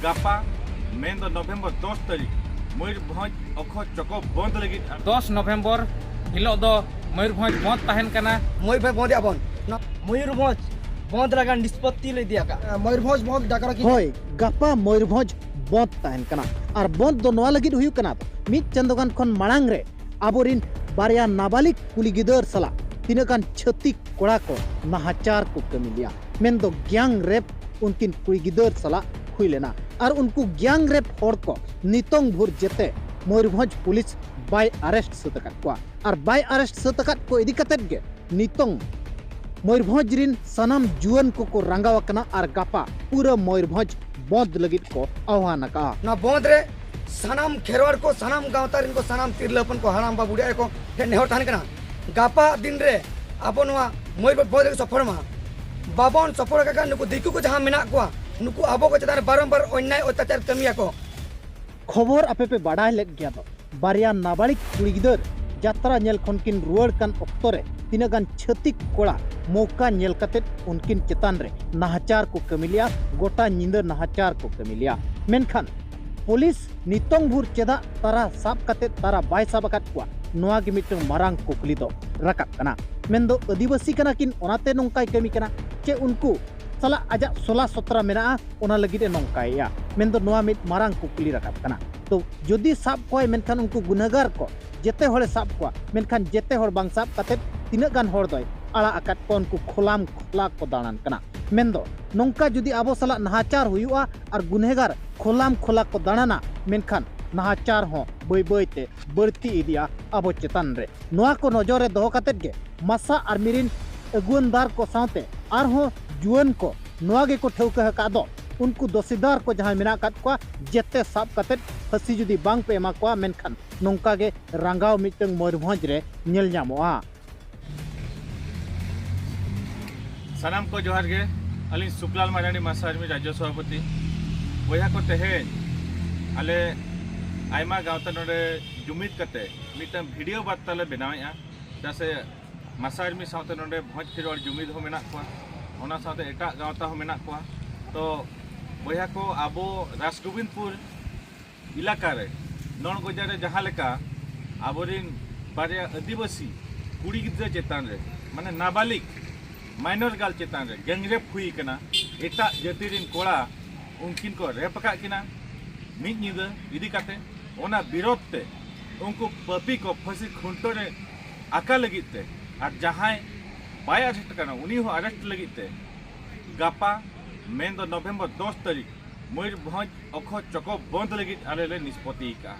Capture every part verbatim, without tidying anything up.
ᱜᱟᱯᱟ ᱢᱮᱱᱫᱚ ᱱᱚᱵᱷᱮᱢᱵᱚᱨ ᱫᱚᱥ ᱛᱟᱹᱨᱤᱠᱷ ᱢᱚᱭᱩᱨᱵᱷᱚᱸᱡᱽ ᱚᱠᱷᱚ ᱪᱚᱠᱚ ᱵᱚᱱᱫ ᱞᱟᱹᱜᱤᱫ ᱟᱨ ᱫᱚᱥ ᱱᱚᱵᱷᱮᱢᱵᱚᱨ ᱦᱤᱞᱳᱜ ᱫᱚ ᱢᱚᱭᱩᱨᱵᱷᱚᱸᱡᱽ ᱵᱚᱱᱫ ᱛᱟᱦᱮᱱ ᱠᱟᱱᱟ᱾ ᱢᱚᱭᱩᱨᱵᱷᱚᱸᱡᱽ ᱵᱚᱱᱫ ᱮᱫᱟ ᱵᱚᱱ᱾ ᱢᱚᱭᱩᱨᱵᱷᱚᱸᱡᱽ ᱵᱚᱱᱫ ᱞᱟᱹᱜᱤᱫ ᱱᱤᱥᱯᱚᱛᱤ ᱞᱮ ᱤᱫᱤ ᱟᱠᱟᱫ᱾ ᱢᱚᱭᱩᱨᱵᱷᱚᱸᱡᱽ ᱵᱚᱱᱫ ᱰᱟᱠᱨᱟ ᱠᱤ ᱦᱳᱭ, ᱜᱟᱯᱟ ᱢᱚᱭᱩᱨᱵᱷᱚᱸᱡᱽ ᱵᱚᱱᱫ ᱛᱟᱦᱮᱱ ᱠᱟᱱᱟ᱾ ᱟᱨ ᱵᱚᱱᱫ ᱫᱚ ᱱᱚᱣᱟ ᱞᱟᱹᱜᱤᱫ ᱦᱩᱭᱩᱜ ᱠᱟᱱᱟ, ᱢᱤᱫ ᱪᱟᱸᱫᱳ ᱜᱟᱱ ᱠᱷᱚᱱ ᱢᱟᱲᱟᱝ ᱨᱮ ᱟᱵᱚᱨᱤᱱ ᱵᱟᱨᱭᱟ ᱱᱟᱵᱟᱞᱤᱜ ᱠᱩᱲᱤ ᱜᱤᱫᱟᱹᱨ ᱥᱟᱞᱟᱜ ᱛᱤᱱᱟᱹᱜ ᱜᱟᱱ ᱪᱷᱟᱹᱛᱤᱠ ᱠᱚᱲᱟ ᱠᱚ ᱱᱟᱦᱟᱪᱟᱨ ᱠᱚ ᱠᱟᱹᱢᱤ ᱞᱮᱭᱟ, ᱢᱮᱱᱫᱚ ᱜᱮᱝ ᱨᱮᱯ ᱩᱱᱠᱤᱱ ᱠᱩᱲᱤ ᱜᱤᱫᱟᱹᱨ ᱥᱟᱞᱟᱜ ᱦᱩᱭ ᱞᱮᱱᱟ᱾ ᱟᱨ ᱩᱱᱠᱩ ᱜᱮᱝ ᱨᱮᱯ ᱦᱚᱲ ᱠᱚ ᱱᱤᱛᱚᱝ ᱵᱷᱳᱨ ᱡᱮᱛᱮ ᱢᱚᱭᱩᱨᱵᱷᱚᱸᱡᱽ ᱯᱩᱞᱤᱥ ᱵᱟᱭ ᱟᱨᱮᱥᱴ ᱥᱟᱹᱛ ᱟᱠᱟᱫ ᱠᱚᱣᱟ᱾ ᱟᱨ ᱵᱟᱭ ᱟᱨᱮᱥᱴ ᱥᱟᱹᱛ ᱟᱠᱟᱫ ᱠᱚ ᱤᱫᱤ ᱠᱟᱛᱮᱫ ᱜᱮ ᱱᱤᱛᱚᱝ ᱢᱚᱭᱩᱨᱵᱷᱚᱸᱡᱽ ᱨᱤᱱ ᱥᱟᱱᱟᱢ ᱡᱩᱣᱟᱹᱱ ᱠᱚᱠᱚ ᱨᱟᱸᱜᱟᱣ ᱟᱠᱟᱱᱟ ᱟᱨ ᱜᱟᱯᱟ ᱯᱩᱨᱟᱹ ᱢᱚᱭᱩᱨᱵᱷᱚᱸᱡᱽ ᱵᱚᱸᱫᱽ ᱞᱟᱹᱜᱤᱫ ᱠᱚ ᱟᱦᱣᱟᱱ ᱟᱠᱟᱜᱼᱟ᱾ ᱱᱚᱣᱟ ᱵᱚᱸᱫᱽ ᱨᱮ ᱥᱟᱱᱟᱢ ᱠᱷᱮᱨᱣᱟᱲ ᱠᱚ, ᱥᱟᱱᱟᱢ ᱜᱟᱶᱛᱟ ᱨᱮᱱ ᱠᱚ, ᱥᱟᱱᱟᱢ ᱛᱤᱨᱞᱟᱹ ᱦᱚᱯᱚᱱ ᱠᱚ, ᱦᱟᱲᱟᱢ ᱵᱟ ᱵᱩᱰᱷᱤ ᱟᱭᱳ ᱠᱚ ᱴᱷᱮᱱ ᱱᱮᱦᱚᱨ ᱛᱟᱦᱮᱱ ᱠᱟᱱᱟ, ᱜᱟᱯᱟ ᱫᱤᱱ ᱨᱮ ᱟᱵᱚ ᱱᱚᱣᱟ ᱢᱚᱭᱩᱨᱵᱷᱚᱸᱡᱽ ᱵᱚᱸᱫᱽ ᱨᱮᱜᱮ ᱥᱚᱯᱷᱚᱞ ᱢᱟ᱾ ᱵᱟᱵᱚᱱ ᱥᱚᱯᱷᱚᱞ ᱟᱠᱟᱫ ᱠᱷᱟᱱ ᱱᱩᱠᱩ ᱫᱤᱠᱩ ᱠᱚ ᱡᱟᱦᱟᱸ ᱢᱮᱱᱟᱜ ᱠᱚᱣᱟ, ᱱᱩᱠᱩ ᱟᱵᱚ ᱠᱚ ᱪᱮᱛᱟᱱ ᱨᱮ ᱵᱟᱨᱚᱢᱵᱟᱨ ᱚᱱᱱᱭᱟᱭ ᱚᱛᱛᱟᱪᱟᱨ ᱠᱟᱹᱢᱤᱭᱟᱠᱚ᱾ ᱠᱷᱚᱵᱚᱨ ᱟᱯᱮ ᱯᱮ ᱵᱟᱰᱟᱭ ᱞᱮᱫ ᱜᱮᱭᱟ ᱫᱚ, ᱵᱟᱨᱭᱟ ᱱᱟᱵᱟᱞᱤᱜ ᱠᱩᱲᱤ ᱜᱤᱫᱟᱹᱨ ᱡᱟᱛᱨᱟ ᱧᱮᱞ ᱠᱷᱚᱱ ᱠᱤᱱ ᱨᱩᱣᱟᱹᱲ ᱠᱟᱱ ᱚᱠᱛᱚ ᱨᱮ ᱛᱤᱱᱟᱹᱜ ᱜᱟᱱ ᱪᱷᱟᱹᱛᱤᱠ ᱠᱚᱲᱟ ᱢᱚᱣᱠᱟ ᱧᱮᱞ ᱠᱟᱛᱮᱫ ᱩᱱᱠᱤᱱ ᱪᱮᱛᱟᱱ ᱨᱮ ᱱᱟᱦᱟᱪᱟᱨ ᱠᱚ ᱠᱟᱹᱢᱤ ᱞᱮᱜᱼᱟ, ᱜᱚᱴᱟ ᱧᱤᱫᱟᱹ ᱱᱟᱦᱟᱪᱟᱨ ᱠᱚ ᱠᱟᱹᱢᱤ ᱞᱮᱜᱼᱟ᱾ ᱢᱮᱱᱠᱷᱟᱱ ᱯᱩᱞᱤᱥ ᱱᱤᱛᱚᱝ ᱵᱷᱳᱨ ᱪᱮᱫᱟᱜ ᱛᱟᱨᱟ ᱥᱟᱵ ᱠᱟᱛᱮᱫ ᱛᱟᱨᱟ ᱵᱟᱭ ᱥᱟᱵ ᱟᱠᱟᱫ ᱠᱚᱣᱟ, ᱱᱚᱣᱟ ᱜᱮ ᱢᱤᱫᱴᱟᱝ ᱢᱟᱨᱟᱝ ᱠᱩᱠᱞᱤ ᱫᱚ ᱨᱟᱠᱟᱵ ᱠᱟᱱᱟ᱾ ᱢᱮᱱᱫᱚ ᱟᱹᱫᱤᱵᱟᱹᱥᱤ ᱠᱟᱱᱟ ᱠᱤᱱ, ᱚᱱᱟᱛᱮ ᱱᱚᱝᱠᱟᱭ ᱠᱟᱹᱢᱤ ᱠᱟᱱᱟ, ᱪᱮ ᱩᱱᱠᱩ ᱥᱟᱞᱟᱜ ᱟᱡᱟᱜ ᱥᱚᱞᱟ ᱥᱚᱛᱨᱟ ᱢᱮᱱᱟᱜᱼᱟ, ᱚᱱᱟ ᱞᱟᱹᱜᱤᱫ ᱮ ᱱᱚᱝᱠᱟᱭᱮᱜᱼᱟ? ᱢᱮᱱᱫᱚ ᱱᱚᱣᱟ ᱢᱤᱫ ᱢᱟᱨᱟᱝ ᱠᱩᱠᱞᱤ ᱨᱟᱠᱟᱵ ᱠᱟᱱᱟ᱾ ᱛᱚ ᱡᱩᱫᱤ ᱥᱟᱵ ᱠᱚᱣᱟᱭ, ᱢᱮᱱᱠᱷᱟᱱ ᱩᱱᱠᱩ ᱜᱩᱱᱟᱹᱜᱟᱨ ᱠᱚ ᱡᱮᱛᱮ ᱦᱚᱲᱮ ᱥᱟᱵ ᱠᱚᱣᱟ, ᱢᱮᱱᱠᱷᱟᱱ ᱡᱮᱛᱮ ᱦᱚᱲ ᱵᱟᱝ ᱥᱟᱵ ᱠᱟᱛᱮᱫ ᱛᱤᱱᱟᱹᱜ ᱜᱟᱱ ᱦᱚᱲ ᱫᱚᱭ ᱟᱲᱟᱜ ᱟᱠᱟᱫ ᱠᱚᱣᱟ ᱩᱱᱠᱩ ᱠᱷᱚᱞᱟᱢ ᱠᱷᱚᱞᱟ ᱠᱚ ᱫᱟᱬᱟᱱ ᱠᱟᱱᱟ? ᱢᱮᱱᱫᱚ ᱱᱚᱝᱠᱟ ᱡᱩᱫᱤ ᱟᱵᱚ ᱥᱟᱞᱟᱜ ᱱᱟᱦᱟᱪᱟᱨ ᱦᱩᱭᱩᱜᱼᱟ ᱟᱨ ᱜᱩᱱᱟᱹᱜᱟᱨ ᱠᱷᱚᱞᱟᱢ ᱠᱷᱚᱞᱟ ᱠᱚ ᱫᱟᱬᱟᱱᱟ, ᱢᱮᱱᱠᱷᱟᱱ ᱱᱟᱦᱟᱪᱟᱨ ᱦᱚᱸ ᱵᱟᱹᱭ ᱵᱟᱹᱭ ᱛᱮ ᱵᱟᱹᱲᱛᱤ ᱤᱫᱤᱜᱼᱟ ᱟᱵᱚ ᱪᱮᱛᱟᱱ ᱨᱮ᱾ ᱱᱚᱣᱟ ᱠᱚ ᱱᱚᱡᱚᱨ ᱨᱮ ᱫᱚᱦᱚ ᱠᱟᱛᱮᱫ ᱜᱮ ᱢᱟᱥᱟ ᱟᱨᱢᱤ ᱨᱤᱱ ᱟᱹᱜᱩᱣᱟᱹᱱᱫᱟᱨ ᱠᱚ ᱥᱟᱶᱛᱮ ᱟᱨᱦᱚᱸ ᱡᱩᱣᱟᱹᱱ ᱠᱚ ᱱᱚᱣᱟ ᱜᱮᱠᱚ ᱴᱷᱟᱹᱣᱠᱟᱹ ᱟᱠᱟᱫ ᱫᱚ, ᱩᱱᱠᱩ ᱫᱚᱥᱤᱫᱟᱨ ᱠᱚ ᱡᱟᱦᱟᱸᱭ ᱢᱮᱱᱟᱜ ᱟᱠᱟᱫ ᱠᱚᱣᱟ, ᱡᱮᱛᱮ ᱥᱟᱵ ᱠᱟᱛᱮᱫ ᱯᱷᱟᱹᱥᱤ ᱡᱩᱫᱤ ᱵᱟᱝ ᱯᱮ ᱮᱢᱟ ᱠᱚᱣᱟ, ᱢᱮᱱᱠᱷᱟᱱ ᱱᱚᱝᱠᱟ ᱜᱮ ᱨᱟᱸᱜᱟᱣ ᱢᱤᱫᱴᱟᱝ ᱢᱚᱭᱩᱨᱵᱷᱚᱸᱡᱽ ᱨᱮ ᱧᱮᱞ ᱧᱟᱢᱚᱜᱼᱟ᱾ ᱥᱟᱱᱟᱢ ᱠᱚ ᱡᱚᱦᱟᱨ ᱜᱮ᱾ ᱟᱹᱞᱤᱧ ᱥᱩᱠᱞᱟᱞ ᱢᱟᱨᱟᱱᱰᱤ, ᱢᱟᱥᱟ ᱟᱨᱢᱤ ᱨᱟᱡᱽᱡᱚ ᱥᱚᱵᱷᱟᱯᱚᱛᱤ᱾ ᱵᱚᱭᱦᱟ ᱠᱚ, ᱛᱮᱦᱮᱧ ᱟᱞᱮ ᱟᱭᱢᱟ ᱜᱟᱶᱛᱟ ᱱᱚᱰᱮ ᱡᱩᱢᱤᱫ ᱠᱟᱛᱮ ᱢᱤᱫᱴᱟᱝ ᱵᱷᱤᱰᱤᱭᱳ ᱵᱟᱨᱛᱟ ᱞᱮ ᱵᱮᱱᱟᱣᱮᱫᱼᱟ᱾ ᱪᱮᱫᱟᱜ ᱥᱮ ᱢᱟᱥᱟ ᱟᱨᱢᱤ ᱥᱟᱶᱛᱮ ᱱᱚᱰᱮ ᱵᱷᱚᱸᱡᱽ ᱠᱷᱮᱨᱣᱟᱲ ᱡᱩᱢᱤᱫ ᱦᱚᱸ ᱢᱮᱱᱟᱜ ᱠᱚᱣᱟ, ᱚᱱᱟ ᱥᱟᱶᱛᱮ ᱮᱴᱟᱜ ᱜᱟᱶᱛᱟ ᱦᱚᱸ ᱢᱮᱱᱟᱜ ᱠᱚᱣᱟ᱾ ᱛᱚ ᱵᱚᱭᱦᱟ ᱠᱚ, ᱟᱵᱚ ᱨᱟᱥᱜᱳᱵᱤᱱᱫᱽᱯᱩᱨ ᱮᱞᱟᱠᱟ ᱨᱮ, ᱱᱚᱲᱜᱚᱡᱟ ᱨᱮ ᱡᱟᱦᱟᱸ ᱞᱮᱠᱟ ᱟᱵᱚᱨᱮᱱ ᱵᱟᱨᱭᱟ ᱟᱹᱫᱤᱵᱟᱹᱥᱤ ᱠᱩᱲᱤ ᱜᱤᱫᱽᱨᱟᱹ ᱪᱮᱛᱟᱱ ᱨᱮ, ᱢᱟᱱᱮ ᱱᱟᱵᱟᱞᱤᱜ, ᱢᱟᱭᱱᱚᱨ ᱜᱟᱨᱞ ᱪᱮᱛᱟᱱ ᱨᱮ ᱜᱮᱝ ᱨᱮᱯ ᱦᱩᱭ ᱟᱠᱟᱱᱟ, ᱮᱴᱟᱜ ᱡᱟᱹᱛᱤ ᱨᱮᱱ ᱠᱚᱲᱟ ᱩᱱᱠᱤᱱ ᱠᱚ ᱨᱮᱯ ᱟᱠᱟᱫ ᱠᱤᱱᱟ ᱢᱤᱫ ᱧᱤᱫᱟᱹ ᱤᱫᱤ ᱠᱟᱛᱮ, ᱚᱱᱟ ᱵᱤᱨᱚᱫᱷ ᱛᱮ ᱩᱱᱠᱩ ᱯᱟᱹᱯᱤ ᱠᱚ ᱯᱷᱟᱹᱥᱤ ᱠᱷᱩᱱᱴᱟᱹᱣ ᱨᱮ ᱟᱠᱟ ᱞᱟᱹᱜᱤᱫ ᱛᱮ, ᱟᱨ ᱡᱟᱦᱟᱸᱭ ᱵᱟᱭ ᱟᱨᱮᱥᱴ ᱠᱟᱱᱟ ᱩᱱᱤ ᱦᱚᱸ ᱟᱨᱮᱥᱴ ᱞᱟᱹᱜᱤᱫ ᱛᱮ ᱜᱟᱯᱟ, ᱢᱮᱱᱫᱚ ᱱᱚᱵᱷᱮᱢᱵᱚᱨ ᱫᱚᱥ ᱛᱟᱹᱨᱤᱠᱷ ᱢᱚᱭᱩᱨᱵᱷᱚᱸᱡᱽ ᱚᱠᱷᱚ ᱪᱚᱠᱚ ᱵᱚᱱᱫ ᱞᱟᱹᱜᱤᱫ ᱟᱞᱮ ᱞᱮ ᱱᱤᱥᱯᱚᱛᱤ ᱟᱠᱟᱫᱼᱟ᱾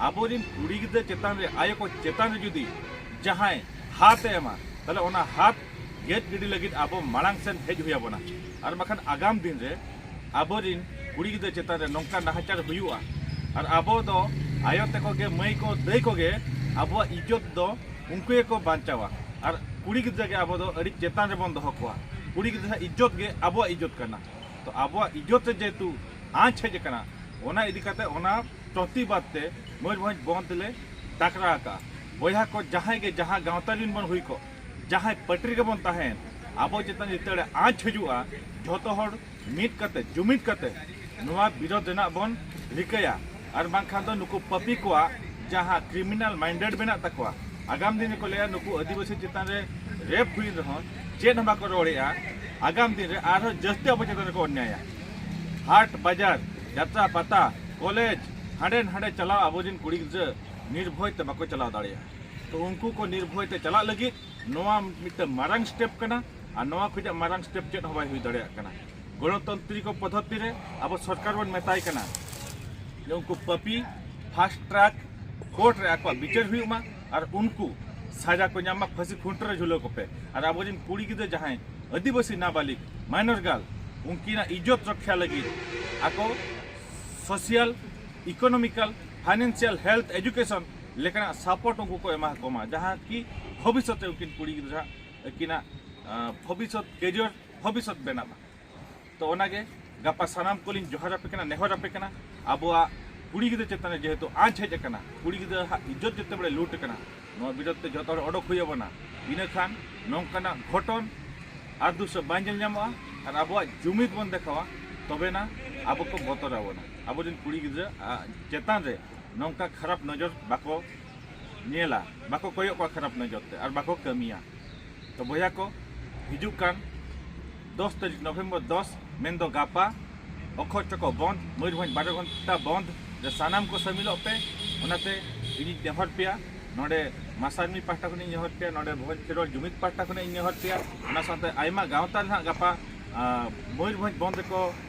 ᱟᱵᱚᱨᱮᱱ ᱠᱩᱲᱤ ᱜᱤᱫᱽᱨᱟᱹ ᱪᱮᱛᱟᱱ ᱨᱮ, ᱟᱭᱳ ᱠᱚ ᱪᱮᱛᱟᱱ ᱨᱮ ᱡᱩᱫᱤ ᱡᱟᱦᱟᱸᱭ ᱦᱟᱛ ᱮ ᱮᱢᱟ, ᱛᱟᱦᱞᱮ ᱚᱱᱟ ᱦᱟᱛ ᱜᱮᱫ ᱜᱤᱰᱤ ᱞᱟᱹᱜᱤᱫ ᱟᱵᱚ ᱢᱟᱲᱟᱝ ᱥᱮᱱ ᱦᱮᱡ ᱦᱩᱭ ᱟᱵᱚᱱᱟ᱾ ᱟᱨ ᱵᱟᱠᱷᱟᱱ ᱟᱜᱟᱢ ᱫᱤᱱ ᱨᱮ ᱟᱵᱚᱨᱮᱱ ᱠᱩᱲᱤ ᱜᱤᱫᱽᱨᱟᱹ ᱪᱮᱛᱟᱱ ᱨᱮ ᱱᱚᱝᱠᱟ ᱱᱟᱦᱟᱪᱟᱨ ᱦᱩᱭᱩᱜᱼᱟ, ᱟᱨ ᱟᱵᱚ ᱫᱚ ᱟᱭᱳ ᱛᱟᱠᱚ ᱜᱮ, ᱢᱟᱹᱭ ᱠᱚ, ᱫᱟᱹᱭ ᱠᱚᱜᱮ ᱟᱵᱚᱣᱟᱜ ᱤᱡᱽᱡᱚᱛ ᱫᱚ ᱩᱱᱠᱩ ᱜᱮᱠᱚ ᱵᱟᱧᱪᱟᱣᱟ᱾ ᱟᱨ ᱠᱩᱲᱤ ᱜᱤᱫᱽᱨᱟᱹ ᱜᱮ ᱟᱵᱚ ᱫᱚ ᱟᱹᱰᱤ ᱪᱮᱛᱟᱱ ᱨᱮᱵᱚᱱ ᱫᱚᱦᱚ ᱠᱚᱣᱟ᱾ ᱠᱩᱲᱤ ᱜᱤᱫᱽᱨᱟᱹ ᱤᱡᱽᱡᱚᱛ ᱜᱮ ᱟᱵᱚᱣᱟᱜ ᱤᱡᱽᱡᱚᱛ ᱠᱟᱱᱟ᱾ ᱛᱚ ᱟᱵᱚᱣᱟᱜ ᱤᱡᱽᱡᱚᱛ ᱨᱮ ᱡᱮᱦᱮᱛᱩ ᱟᱸᱪ ᱦᱮᱡ ᱟᱠᱟᱱᱟ, ᱚᱱᱟ ᱤᱫᱤ ᱠᱟᱛᱮ ᱚᱱᱟ ᱯᱨᱚᱛᱤᱵᱟᱫ ᱛᱮ ᱢᱚᱭᱩᱨᱵᱷᱚᱸᱡᱽ ᱵᱚᱱᱫᱷ ᱞᱮ ᱰᱟᱠᱨᱟ ᱟᱠᱟᱫᱼᱟ᱾ ᱵᱚᱭᱦᱟ ᱠᱚ, ᱡᱟᱦᱟᱸᱭ ᱜᱮ ᱡᱟᱦᱟᱸ ᱜᱟᱶᱛᱟ ᱨᱮᱱ ᱵᱚᱱ ᱦᱩᱭ ᱠᱚᱜ, ᱡᱟᱦᱟᱸᱭ ᱯᱟᱹᱴᱤ ᱨᱮᱜᱮ ᱵᱚᱱ ᱛᱟᱦᱮᱸᱱ, ᱟᱵᱚ ᱪᱮᱛᱟᱱ ᱡᱮᱛᱮ ᱟᱸᱪ ᱦᱤᱡᱩᱜᱼᱟ, ᱡᱷᱚᱛᱚ ᱦᱚᱲ ᱢᱤᱫ ᱠᱟᱛᱮ, ᱡᱩᱢᱤᱫ ᱠᱟᱛᱮ ᱱᱚᱣᱟ ᱵᱤᱨᱳᱫᱷ ᱨᱮᱱᱟᱜ ᱵᱚᱱ ᱨᱤᱠᱟᱹᱭᱟ᱾ ᱟᱨ ᱵᱟᱝᱠᱷᱟᱱ ᱫᱚ ᱱᱩᱠᱩ ᱯᱟᱹᱯᱤ ᱠᱚᱣᱟᱜ ᱡᱟᱦᱟᱸ ᱠᱨᱤᱢᱤᱱᱟᱞ ᱢᱟᱭᱤᱱᱰᱮᱰ ᱢᱮᱱᱟᱜ ᱛᱟᱠᱚᱣᱟ, ᱟᱜᱟᱢ ᱫᱤᱱ ᱨᱮᱠᱚ ᱞᱟᱹᱭᱟ ᱱᱩᱠᱩ ᱟᱹᱫᱤᱵᱟᱹᱥᱤ ᱪᱮᱛᱟᱱ ᱨᱮ ᱨᱮᱯ ᱦᱩᱭᱮᱱ ᱨᱮᱦᱚᱸ ᱪᱮᱫ ᱦᱚᱸ ᱵᱟᱠᱚ ᱨᱚᱲᱮᱜᱼᱟ, ᱟᱜᱟᱢ ᱫᱤᱱ ᱨᱮ ᱟᱨᱦᱚᱸ ᱡᱟᱹᱥᱛᱤ ᱟᱵᱚ ᱪᱮᱛᱟᱱ ᱨᱮᱠᱚ ᱚᱱᱱᱭᱟᱭᱟ᱾ ᱦᱟᱴ ᱵᱟᱡᱟᱨ, ᱡᱟᱛᱨᱟ ᱯᱟᱛᱟ, ᱠᱚᱞᱮᱡᱽ, ᱦᱟᱸᱰᱮ ᱱᱟᱸᱰᱮ ᱪᱟᱞᱟᱣ ᱟᱵᱚᱨᱮᱱ ᱠᱩᱲᱤ ᱜᱤᱫᱽᱨᱟᱹ ᱱᱤᱨᱵᱷᱚᱭ ᱛᱮ ᱵᱟᱠᱚ ᱪᱟᱞᱟᱣ ᱫᱟᱲᱮᱭᱟᱜᱼᱟ᱾ ᱛᱚ ᱩᱱᱠᱩ ᱠᱚ ᱱᱤᱨᱵᱷᱚᱭ ᱛᱮ ᱪᱟᱞᱟᱜ ᱞᱟᱹᱜᱤᱫ ᱱᱚᱣᱟ ᱢᱤᱫᱴᱟᱝ ᱢᱟᱨᱟᱝ ᱥᱴᱮᱯ ᱠᱟᱱᱟ, ᱟᱨ ᱱᱚᱣᱟ ᱠᱷᱚᱱᱟᱜ ᱢᱟᱨᱟᱝ ᱥᱴᱮᱯ ᱪᱮᱫ ᱦᱚᱸ ᱵᱟᱭ ᱦᱩᱭ ᱫᱟᱲᱮᱭᱟᱜ ᱠᱟᱱᱟ᱾ ᱜᱚᱱᱚᱛᱚᱱᱛᱨᱤᱠ ᱯᱚᱫᱽᱫᱷᱚᱛᱤ ᱨᱮ ᱟᱵᱚ ᱥᱚᱨᱠᱟᱨ ᱵᱚᱱ ᱢᱮᱛᱟᱭ ᱠᱟᱱᱟ ᱡᱮ ᱩᱱᱠᱩ ᱯᱟᱹᱯᱤ ᱯᱷᱟᱥᱴ ᱴᱨᱟᱠ ᱠᱳᱨᱴ ᱨᱮ ᱟᱠᱚᱣᱟᱜ ᱵᱤᱪᱟᱹᱨ ᱦᱩᱭᱩᱜ ᱢᱟ, ᱟᱨ ᱩᱱᱠᱩ ᱥᱟᱡᱟ ᱠᱚ ᱧᱟᱢ ᱢᱟ, ᱯᱷᱟᱹᱥᱤ ᱠᱷᱩᱱᱴᱟᱹ ᱨᱮ ᱡᱷᱩᱞᱟᱹᱣ ᱠᱚᱯᱮ᱾ ᱟᱨ ᱟᱵᱚᱨᱮᱱ ᱠᱩᱲᱤ ᱜᱤᱫᱽᱨᱟᱹ ᱡᱟᱦᱟᱸᱭ ᱟᱹᱫᱤᱵᱟᱹᱥᱤ ᱱᱟᱵᱟᱞᱤᱜ ᱢᱟᱭᱱᱚᱨ ᱜᱟᱨᱞ, ᱩᱱᱠᱤᱱᱟᱜ ᱤᱡᱽᱡᱚᱛ ᱨᱚᱠᱷᱟ ᱞᱟᱹᱜᱤᱫ ᱟᱠᱚ ᱥᱳᱥᱤᱭᱟᱞ, ᱤᱠᱳᱱᱚᱢᱤᱠᱟᱞ, ᱯᱷᱟᱭᱱᱟᱱᱥᱤᱭᱟᱞ, ᱦᱮᱞᱛᱷ, ᱮᱡᱩᱠᱮᱥᱚᱱ ᱞᱮᱠᱟᱱᱟᱜ ᱥᱟᱯᱳᱨᱴ ᱩᱱᱠᱩ ᱠᱚ ᱮᱢᱟ ᱠᱚ ᱢᱟ, ᱡᱟᱦᱟᱸ ᱠᱤ ᱵᱷᱚᱵᱤᱥᱥᱚᱛ ᱨᱮ ᱩᱱᱠᱤᱱ ᱠᱩᱲᱤ ᱜᱤᱫᱽᱨᱟᱹ ᱟᱹᱠᱤᱱᱟᱜ, ᱟᱸ, ᱵᱷᱚᱵᱤᱥᱥᱚᱛ, ᱠᱮᱨᱤᱭᱟᱨ ᱵᱷᱚᱵᱤᱥᱥᱚᱛ ᱵᱮᱱᱟᱜ ᱢᱟ᱾ ᱛᱚ ᱚᱱᱟᱜᱮ ᱜᱟᱯᱟ ᱥᱟᱱᱟᱢ ᱠᱚᱞᱤᱧ ᱡᱚᱦᱟᱨ ᱟᱯᱮ ᱠᱟᱱᱟ, ᱱᱮᱦᱚᱨ ᱟᱯᱮ ᱠᱟᱱᱟ, ᱟᱵᱚᱣᱟᱜ ᱠᱩᱲᱤ ᱜᱤᱫᱽᱨᱟᱹ ᱪᱮᱛᱟᱱ ᱨᱮ ᱡᱮᱦᱮᱛᱩ ᱟᱸᱪ ᱦᱮᱡ ᱟᱠᱟᱱᱟ, ᱠᱩᱲᱤ ᱜᱤᱫᱽᱨᱟᱹ ᱦᱟᱜ ᱤᱡᱽᱡᱚᱛ ᱡᱮᱛᱮ ᱵᱮᱲᱮ ᱞᱩᱴ ᱟᱠᱟᱱᱟ, ᱱᱚᱣᱟ ᱵᱤᱨᱳᱫᱷ ᱛᱮ ᱡᱚᱛᱚ ᱦᱚᱲ ᱚᱰᱚᱠ ᱦᱩᱭ ᱟᱵᱚᱱᱟ᱾ ᱤᱱᱟᱹ ᱠᱷᱟᱱ ᱱᱚᱝᱠᱟᱱᱟᱜ ᱜᱷᱚᱴᱚᱱ ᱟᱨ ᱫᱩᱥᱨᱟ ᱵᱟᱝ ᱧᱮᱞ ᱧᱟᱢᱚᱜᱼᱟ, ᱟᱨ ᱟᱵᱚᱣᱟᱜ ᱡᱩᱢᱤᱫ ᱵᱚᱱ ᱫᱮᱠᱷᱟᱣᱟ᱾ ᱛᱚᱵᱮᱱᱟ ᱟᱵᱚ ᱠᱚ ᱵᱚᱛᱚᱨ ᱟᱵᱚᱱᱟ᱾ ᱟᱵᱚᱨᱮᱱ ᱠᱩᱲᱤ ᱜᱤᱫᱽᱨᱟᱹ ᱟ, ᱪᱮᱛᱟᱱ ᱨᱮ ᱱᱚᱝᱠᱟ ᱠᱷᱟᱨᱟᱯ ᱱᱚᱡᱚᱨ ᱵᱟᱠᱚ ᱧᱮᱞᱟ, ᱵᱟᱠᱚ ᱠᱚᱭᱚᱜ ᱠᱚᱣᱟ ᱠᱷᱟᱨᱟᱯ ᱱᱚᱡᱚᱨ ᱛᱮ, ᱟᱨ ᱵᱟᱠᱚ ᱠᱟᱹᱢᱤᱭᱟ᱾ ᱛᱚ ᱵᱚᱭᱦᱟ ᱠᱚ, ᱦᱤᱡᱩᱜ ᱠᱟᱱ ᱫᱚᱥ ᱛᱟᱹᱨᱤᱠᱷ ᱱᱚᱵᱷᱮᱢᱵᱚᱨ ᱫᱚᱥ, ᱢᱮᱱᱫᱚ ᱜᱟᱯᱟ, ᱚᱠᱷᱚ ᱪᱚᱠᱚ ᱵᱚᱱᱫ, ᱢᱚᱭᱩᱨᱵᱷᱚᱸᱡᱽ ᱵᱟᱨᱚ ᱜᱷᱚᱱᱴᱟ ᱵᱚᱱᱫ ᱨᱮ ᱥᱟᱱᱟᱢ ᱠᱚ ᱥᱟᱹᱢᱤᱞᱚᱜ ᱯᱮ᱾ ᱚᱱᱟᱛᱮ ᱤᱧᱤᱧ ᱱᱮᱦᱚᱨ ᱯᱮᱭᱟ, ᱱᱚᱰᱮ ᱢᱟᱥᱟᱨᱢᱤ ᱯᱟᱦᱴᱟ ᱠᱷᱚᱱᱤᱧ ᱱᱮᱦᱚᱨ ᱯᱮᱭᱟ, ᱱᱚᱰᱮ ᱵᱷᱚᱸᱡᱽ ᱠᱷᱮᱨᱣᱟᱲ ᱡᱩᱢᱤᱫ ᱯᱟᱦᱴᱟ ᱠᱷᱚᱱᱤᱧ ᱱᱮᱦᱚᱨ ᱯᱮᱭᱟ, ᱚᱱᱟ ᱥᱟᱶᱛᱮ ᱟᱭᱢᱟ ᱜᱟᱶᱛᱟ ᱨᱮ ᱱᱟᱦᱟᱜ ᱜᱟᱯᱟ ᱟᱸ, ᱢᱚᱭᱩᱨᱵᱷᱚᱸᱡᱽ ᱵᱚᱱᱫ ᱨᱮᱠᱚ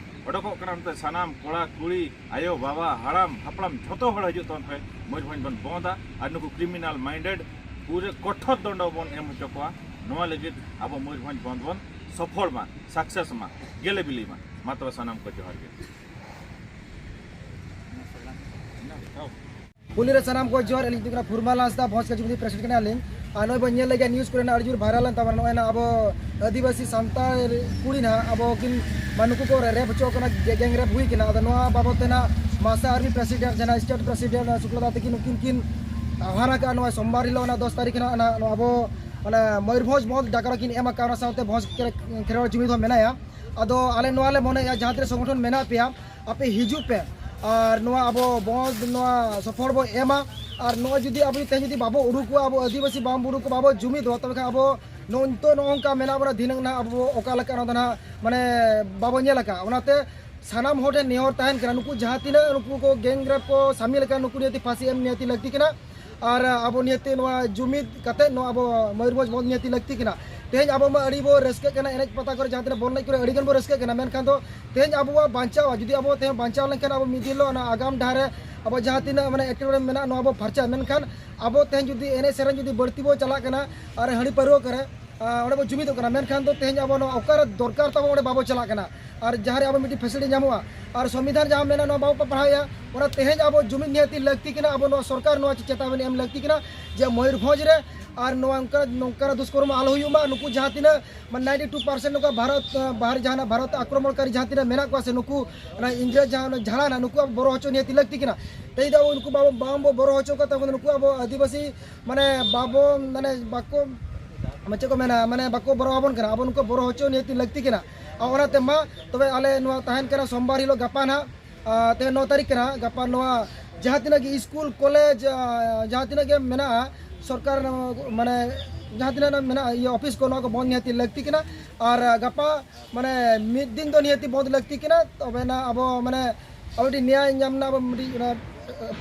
ᱚᱰᱚᱠᱚᱜ ᱠᱟᱱᱟ᱾ ᱚᱱᱛᱮ ᱥᱟᱱᱟᱢ ᱠᱚᱲᱟ ᱠᱩᱲᱤ, ᱟᱭᱳ ᱵᱟᱵᱟ, ᱦᱟᱲᱟᱢ ᱦᱟᱯᱲᱟᱢ ᱡᱷᱚᱛᱚ ᱦᱚᱲ ᱦᱤᱡᱩᱜ ᱛᱟᱵᱚᱱ ᱯᱮ, ᱢᱚᱭᱩᱨᱵᱷᱚᱸᱡᱽ ᱵᱚᱱ ᱵᱚᱱᱫᱟ ᱟᱨ ᱱᱩᱠᱩ ᱠᱨᱤᱢᱤᱱᱟᱞ ᱢᱟᱭᱤᱱᱰᱮᱰ ᱯᱩᱨᱟᱹ ᱠᱚᱴᱷᱳᱨ ᱫᱚᱱᱰᱚ ᱵᱚᱱ ᱮᱢ ᱦᱚᱪᱚ ᱠᱚᱣᱟ᱾ ᱱᱚᱣᱟ ᱞᱟᱹᱜᱤᱫ ᱟᱵᱚ ᱢᱚᱭᱩᱨᱵᱷᱚᱸᱡᱽ ᱵᱚᱱᱫ ᱵᱚᱱ ᱥᱚᱯᱷᱚᱞ ᱢᱟ, ᱥᱟᱠᱥᱮᱥ ᱢᱟ, ᱜᱮᱞᱮ ᱵᱤᱞᱤ ᱢᱟ᱾ ᱢᱟ ᱛᱚᱵᱮ ᱥᱟᱱᱟᱢ ᱠᱚ ᱡᱚᱦᱟᱨ ᱜᱮ᱾ ᱯᱩᱭᱞᱩ ᱨᱮ ᱥᱟᱱᱟᱢ ᱠᱚ ᱡᱚᱦᱟᱨ, ᱟᱹᱞᱤᱧ ᱧᱩᱛᱩᱢ ᱠᱟᱱᱟ ᱯᱷᱩᱨᱢᱟᱞ ᱦᱟᱸᱥᱫᱟ, ᱵᱷᱚᱸᱡᱽ ᱠᱟᱹᱡᱤ ᱯᱨᱮᱥᱤᱰᱮᱱᱴ ᱠᱟᱱᱟᱞᱤᱧ᱾ ᱟᱨ ᱱᱚᱜᱼᱚᱭ ᱵᱚᱱ ᱧᱮᱞ ᱞᱮᱫ ᱜᱮᱭᱟ, ᱱᱤᱭᱩᱡᱽ ᱠᱚᱨᱮ ᱱᱟᱜ ᱟᱹᱰᱤ ᱡᱳᱨ ᱵᱷᱟᱭᱨᱟᱞ ᱮᱱ ᱛᱟᱵᱚᱱᱟ, ᱱᱚᱜᱼᱚᱭ ᱱᱟᱜ ᱟᱵᱚ ᱟᱹᱫᱤᱵᱟᱹᱥᱤ ᱥᱟᱱᱛᱟᱲ ᱠᱩᱲᱤ ᱱᱟᱦᱟᱜ ᱟᱵᱚ ᱠᱤᱱ, ᱢᱟᱱᱮ ᱱᱩᱠᱩ ᱠᱚ ᱨᱮᱯ ᱦᱚᱪᱚ ᱠᱟᱱᱟ, ᱜᱮᱝ ᱨᱮᱯ ᱦᱩᱭ ᱠᱟᱱᱟ᱾ ᱟᱫᱚ ᱱᱚᱣᱟ ᱵᱟᱵᱚᱫ ᱛᱮ ᱱᱟᱜ ᱢᱟᱥᱟ ᱟᱨᱢᱤ ᱯᱨᱮᱥᱤᱰᱮᱱᱴ, ᱡᱟᱦᱟᱸ ᱥᱴᱮᱴ ᱯᱨᱮᱥᱤᱰᱮᱱᱴ ᱥᱩᱠᱞᱟᱫᱟ ᱛᱟᱹᱠᱤᱱ, ᱩᱱᱠᱤᱱ ᱠᱤᱱ ᱟᱦᱟᱱ ᱟᱠᱟᱫᱼᱟ ᱱᱚᱣᱟ ᱥᱳᱢᱵᱟᱨ ᱦᱤᱞᱳᱜ ᱱᱟᱜ ᱱᱚᱣᱟ ᱟᱵᱚ ᱚᱱᱟ ᱢᱚᱭᱩᱨᱵᱷᱚᱸᱡᱽ ᱵᱚᱱᱫᱷ ᱰᱟᱠᱨᱟ ᱠᱤᱱ ᱮᱢ ᱟᱠᱟᱫ, ᱚᱱᱟ ᱥᱟᱶᱛᱮ ᱵᱷᱚᱸᱡᱽ ᱠᱷᱮᱨᱣᱟᱲ ᱡᱩᱢᱤᱫ ᱦᱚᱸ ᱢᱮᱱᱟᱭᱟ᱾ ᱟᱫᱚ ᱟᱞᱮ ᱱᱚᱣᱟ ᱞᱮ ᱢᱚᱱᱮᱭᱟ, ᱡᱟᱦᱟᱸ ᱛᱤᱱᱟᱹᱜ ᱥᱚᱝᱜᱚᱴᱷᱚᱱ ᱢᱮᱱᱟᱜ ᱯᱮᱭᱟ, ᱟᱯᱮ ᱦᱤᱡᱩᱜ ᱯᱮ ᱟᱨ ᱱᱚᱣᱟ ᱟᱵᱚ ᱵᱚᱱᱫᱷ ᱱᱚᱣᱟ ᱥᱚᱯᱷᱚᱞ ᱵᱚ ᱮᱢᱟ᱾ ᱟᱨ ᱱᱚᱣᱟ ᱡᱩᱫᱤ ᱟᱵᱚ ᱛᱮᱦᱮᱧ ᱡᱩᱫᱤ ᱵᱟᱵᱚ ᱩᱰᱩᱠᱚᱜᱼᱟ, ᱟᱵᱚ ᱟᱹᱫᱤᱵᱟᱹᱥᱤ ᱵᱟᱵᱚ ᱩᱰᱩᱠᱚᱜᱼᱟ, ᱵᱟᱵᱚ ᱡᱩᱢᱤᱫᱚᱜᱼᱟ, ᱛᱚᱵᱮ ᱠᱷᱟᱱ ᱟᱵᱚ ᱱᱚᱜᱼᱚᱭ ᱱᱤᱛᱚᱜ ᱱᱚᱜᱼᱚ ᱱᱚᱝᱠᱟ ᱢᱮᱱᱟᱜ ᱵᱚᱱᱟ, ᱫᱷᱤᱱᱟᱹᱝ ᱱᱟᱦᱟᱜ ᱟᱵᱚ ᱚᱠᱟ ᱞᱮᱠᱟ, ᱚᱱᱟ ᱫᱚ ᱱᱟᱦᱟᱜ ᱢᱟᱱᱮ ᱵᱟᱵᱚ ᱧᱮᱞ ᱟᱠᱟᱫᱼᱟ᱾ ᱚᱱᱟᱛᱮ ᱥᱟᱱᱟᱢ ᱦᱚᱲ ᱴᱷᱮᱱ ᱱᱮᱦᱚᱨ ᱛᱟᱦᱮᱱ ᱠᱟᱱᱟ, ᱱᱩᱠᱩ ᱡᱟᱦᱟᱸ ᱛᱤᱱᱟᱹᱜ ᱱᱩᱠᱩ ᱠᱚ ᱜᱮᱝ ᱨᱮᱯ ᱠᱚ ᱥᱟᱢᱤᱞ ᱟᱠᱟᱱ, ᱱᱩᱠᱩ ᱱᱤᱦᱟᱹᱛᱤ ᱯᱷᱟᱸᱥᱤ ᱮᱢ ᱱᱤᱦᱟᱹᱛᱤ ᱞᱟᱹᱠᱛᱤ ᱠᱟᱱᱟ᱾ ᱟᱨ ᱟᱵᱚ ᱱᱤᱦᱟᱹᱛᱤ ᱱᱚᱣᱟ ᱡᱩᱢᱤᱫ ᱠᱟᱛᱮ ᱱᱚᱣᱟ ᱟᱵᱚ ᱢᱚᱭᱩᱨᱵᱷᱚᱸᱡᱽ ᱵᱚᱱᱫᱷ ᱱᱤᱦᱟᱹᱛᱤ ᱞᱟᱹᱠᱛᱤ ᱠᱟᱱᱟ᱾ ᱛᱮᱦᱮᱧ ᱟᱵᱚ ᱢᱟ ᱟᱹᱰᱤ ᱵᱚ ᱨᱟᱹᱥᱠᱟᱹᱜ ᱠᱟᱱᱟ, ᱮᱱᱮᱡ ᱯᱟᱛᱟ ᱠᱚᱨᱮ, ᱡᱟᱦᱟᱸ ᱛᱤᱱᱟᱹᱜ ᱵᱚᱞ ᱮᱱᱮᱡ ᱠᱚᱨᱮ ᱟᱹᱰᱤ ᱜᱟᱱ ᱵᱚ ᱨᱟᱹᱥᱠᱟᱹᱜ ᱠᱟᱱᱟ, ᱢᱮᱱᱠᱷᱟᱱ ᱫᱚ ᱛᱮᱦᱮᱧ ᱟᱵᱚᱣᱟᱜ ᱵᱟᱧᱪᱟᱣᱟ, ᱡᱩᱫᱤ ᱟᱵᱚ ᱛᱮᱦᱮᱧ ᱵᱟᱧᱪᱟᱣ ᱞᱮᱱᱠᱷᱟᱱ ᱟᱵᱚ ᱢᱤᱫ ᱫᱤᱱ ᱦᱤᱞᱳᱜ ᱚᱱᱟ ᱟᱜᱟᱢ ᱰᱟᱦᱟᱨ ᱨᱮ ᱟᱵᱚ ᱡᱟᱦᱟᱸ ᱛᱤᱱᱟᱹᱜ ᱢᱟᱱᱮ ᱮᱴᱠᱮᱴᱚᱬᱮ ᱢᱮᱱᱟᱜᱼᱟ, ᱱᱚᱣᱟ ᱵᱚ ᱯᱷᱟᱨᱪᱟᱜᱼᱟ᱾ ᱢᱮᱱᱠᱷᱟᱱ ᱟᱵᱚ ᱛᱮᱦᱮᱧ ᱡᱩᱫᱤ ᱮᱱᱮᱡ ᱥᱮᱨᱮᱧ ᱡᱩᱫᱤ ᱵᱟᱹᱲᱛᱤ ᱵᱚ ᱪᱟᱞᱟᱜ ᱠᱟᱱᱟ ᱟᱨ ᱦᱟᱺᱰᱤ ᱯᱟᱹᱨᱣᱟᱹ ᱠᱚᱨᱮ, ᱟᱨ ᱚᱸᱰᱮ ᱵᱚ ᱡᱩᱢᱤᱫᱚᱜ ᱠᱟᱱᱟ, ᱢᱮᱱᱠᱷᱟᱱ ᱫᱚ ᱛᱮᱦᱮᱧ ᱟᱵᱚ ᱱᱚᱣᱟ ᱚᱠᱟᱨᱮ ᱫᱚᱨᱠᱟᱨ ᱛᱟᱵᱚ ᱚᱸᱰᱮ ᱵᱟᱵᱚ ᱪᱟᱞᱟᱜ ᱠᱟᱱᱟ᱾ ᱟᱨ ᱡᱟᱦᱟᱸ ᱨᱮ ᱟᱵᱚ ᱢᱤᱫᱴᱤᱡ ᱯᱷᱮᱥᱤᱞᱤᱴᱤ ᱧᱟᱢᱚᱜᱼᱟ ᱟᱨ ᱥᱚᱝᱵᱤᱫᱷᱟᱱ ᱡᱟᱦᱟᱸ ᱢᱮᱱᱟᱜᱼᱟ ᱱᱚᱣᱟ ᱵᱟᱵᱚ ᱯᱟᱲᱦᱟᱣᱮᱫᱼᱟ, ᱚᱱᱟ ᱛᱮᱦᱮᱧ ᱟᱵᱚ ᱡᱩᱢᱤᱫ ᱱᱤᱦᱟᱹᱛᱤ ᱞᱟᱹᱠᱛᱤ ᱠᱟᱱᱟ᱾ ᱟᱵᱚ ᱱᱚᱣᱟ ᱥᱚᱨᱠᱟᱨ ᱱᱚᱣᱟ ᱪᱮᱛᱟᱣᱱᱤ ᱮᱢ ᱞᱟᱹᱠᱛᱤ ᱠᱟᱱᱟ ᱡᱮ ᱢᱚᱭᱩᱨᱵᱷᱚᱸᱡᱽ ᱨᱮ ᱟᱨ ᱱᱚᱣᱟ ᱚᱱᱠᱟ ᱱᱚᱝᱠᱟᱱᱟᱜ ᱫᱩᱥᱠᱚᱨᱢᱚ ᱟᱞᱚ ᱦᱩᱭᱩᱜ ᱢᱟ᱾ ᱱᱩᱠᱩ ᱡᱟᱦᱟᱸ ᱛᱤᱱᱟᱹᱜ ᱢᱟᱱᱮ ᱱᱟᱭᱤᱱᱴᱤ ᱴᱩ ᱯᱟᱨᱥᱮᱱᱴ ᱱᱚᱝᱠᱟ ᱵᱷᱟᱨᱚᱛ, ᱵᱟᱦᱨᱮ ᱡᱟᱦᱟᱸ ᱵᱷᱟᱨᱚᱛ ᱟᱠᱨᱚᱢᱚᱱᱠᱟᱨᱤ ᱡᱟᱦᱟᱸ ᱛᱤᱱᱟᱹᱜ ᱢᱮᱱᱟᱜ ᱠᱚᱣᱟ ᱥᱮ ᱱᱩᱠᱩ ᱚᱱᱟ ᱤᱝᱨᱮᱡᱽ ᱡᱟᱦᱟᱸ ᱚᱱᱟ ᱡᱷᱟᱲᱟᱱᱟ, ᱱᱩᱠᱩ ᱟᱵᱚ ᱵᱚᱨᱚ ᱦᱚᱪᱚ ᱱᱤᱦᱟᱹᱛᱤ ᱞᱟᱹᱠᱛᱤ ᱠᱟᱱᱟ᱾ ᱛᱮᱦᱮᱧ ᱫᱚ ᱟᱵᱚ ᱩᱱᱠᱩ ᱵᱟᱵᱚ, ᱵᱟᱝ ᱵᱚ ᱵᱚᱨᱚ ᱦᱚᱪᱚ ᱠᱚ ᱛᱟᱵᱚᱱ, ᱱᱩᱠᱩ ᱟᱵᱚ ᱟᱹᱫᱤᱵᱟᱹᱥᱤ ᱢᱟᱱᱮ ᱵᱟᱵᱚ, ᱢᱟᱱᱮ ᱵᱟᱠᱚ, ᱢᱟᱱᱮ ᱪᱮᱫ ᱠᱚ ᱢᱮᱱᱟ, ᱢᱟᱱᱮ ᱵᱟᱠᱚ ᱵᱚᱨᱚ ᱟᱵᱚᱱ ᱠᱟᱱᱟ, ᱟᱵᱚ ᱱᱩᱠᱩ ᱵᱚᱨᱚ ᱦᱚᱪᱚ ᱱᱤᱦᱟᱹᱛᱤ ᱞᱟᱹᱠᱛᱤ ᱠᱟᱱᱟ᱾ ᱚᱱᱟᱛᱮ ᱢᱟ ᱛᱚᱵᱮ ᱟᱞᱮ ᱱᱚᱣᱟ ᱛᱟᱦᱮᱱ ᱠᱟᱱᱟ ᱥᱳᱢᱵᱟᱨ ᱦᱤᱞᱳᱜ, ᱜᱟᱯᱟ ᱱᱟᱦᱟᱜ, ᱟᱨ ᱛᱮᱦᱮᱧ ᱱᱚ ᱛᱟᱹᱨᱤᱠᱷ ᱠᱟᱱᱟ᱾ ᱜᱟᱯᱟ ᱱᱚᱣᱟ ᱡᱟᱦᱟᱸ ᱛᱤᱱᱟᱹᱜ ᱜᱮ ᱥᱠᱩᱞ, ᱠᱚᱞᱮᱡᱽ, ᱟᱨ ᱡᱟᱦᱟᱸ ᱛᱤᱱᱟᱹᱜ ᱜᱮ ᱢᱮᱱᱟᱜᱼᱟ, ᱥᱚᱨᱠᱟᱨ, ᱢᱟᱱᱮ ᱡᱟᱦᱟᱸ ᱛᱤᱱᱟᱹᱜ ᱢᱮᱱᱟᱜᱼᱟ, ᱤᱭᱟᱹ, ᱚᱯᱷᱤᱥ ᱠᱚ, ᱱᱚᱣᱟ ᱠᱚ ᱵᱚᱱᱫ ᱱᱤᱦᱟᱹᱛᱤ ᱞᱟᱹᱠᱛᱤ ᱠᱟᱱᱟ᱾ ᱟᱨ ᱜᱟᱯᱟ ᱢᱟᱱᱮ ᱢᱤᱫ ᱫᱤᱱ ᱫᱚ ᱱᱤᱦᱟᱹᱛᱤ ᱵᱚᱱᱫ ᱞᱟᱹᱠᱛᱤ ᱠᱟᱱᱟ, ᱛᱚᱵᱮᱱᱟ ᱟᱵᱚ ᱢᱟᱱᱮ ᱟᱵᱚ ᱢᱤᱫᱴᱤᱡ ᱱᱮᱭᱟᱭ ᱧᱟᱢ ᱱᱟ, ᱟᱵᱚ ᱢᱤᱫᱴᱤᱡ ᱚᱱᱟ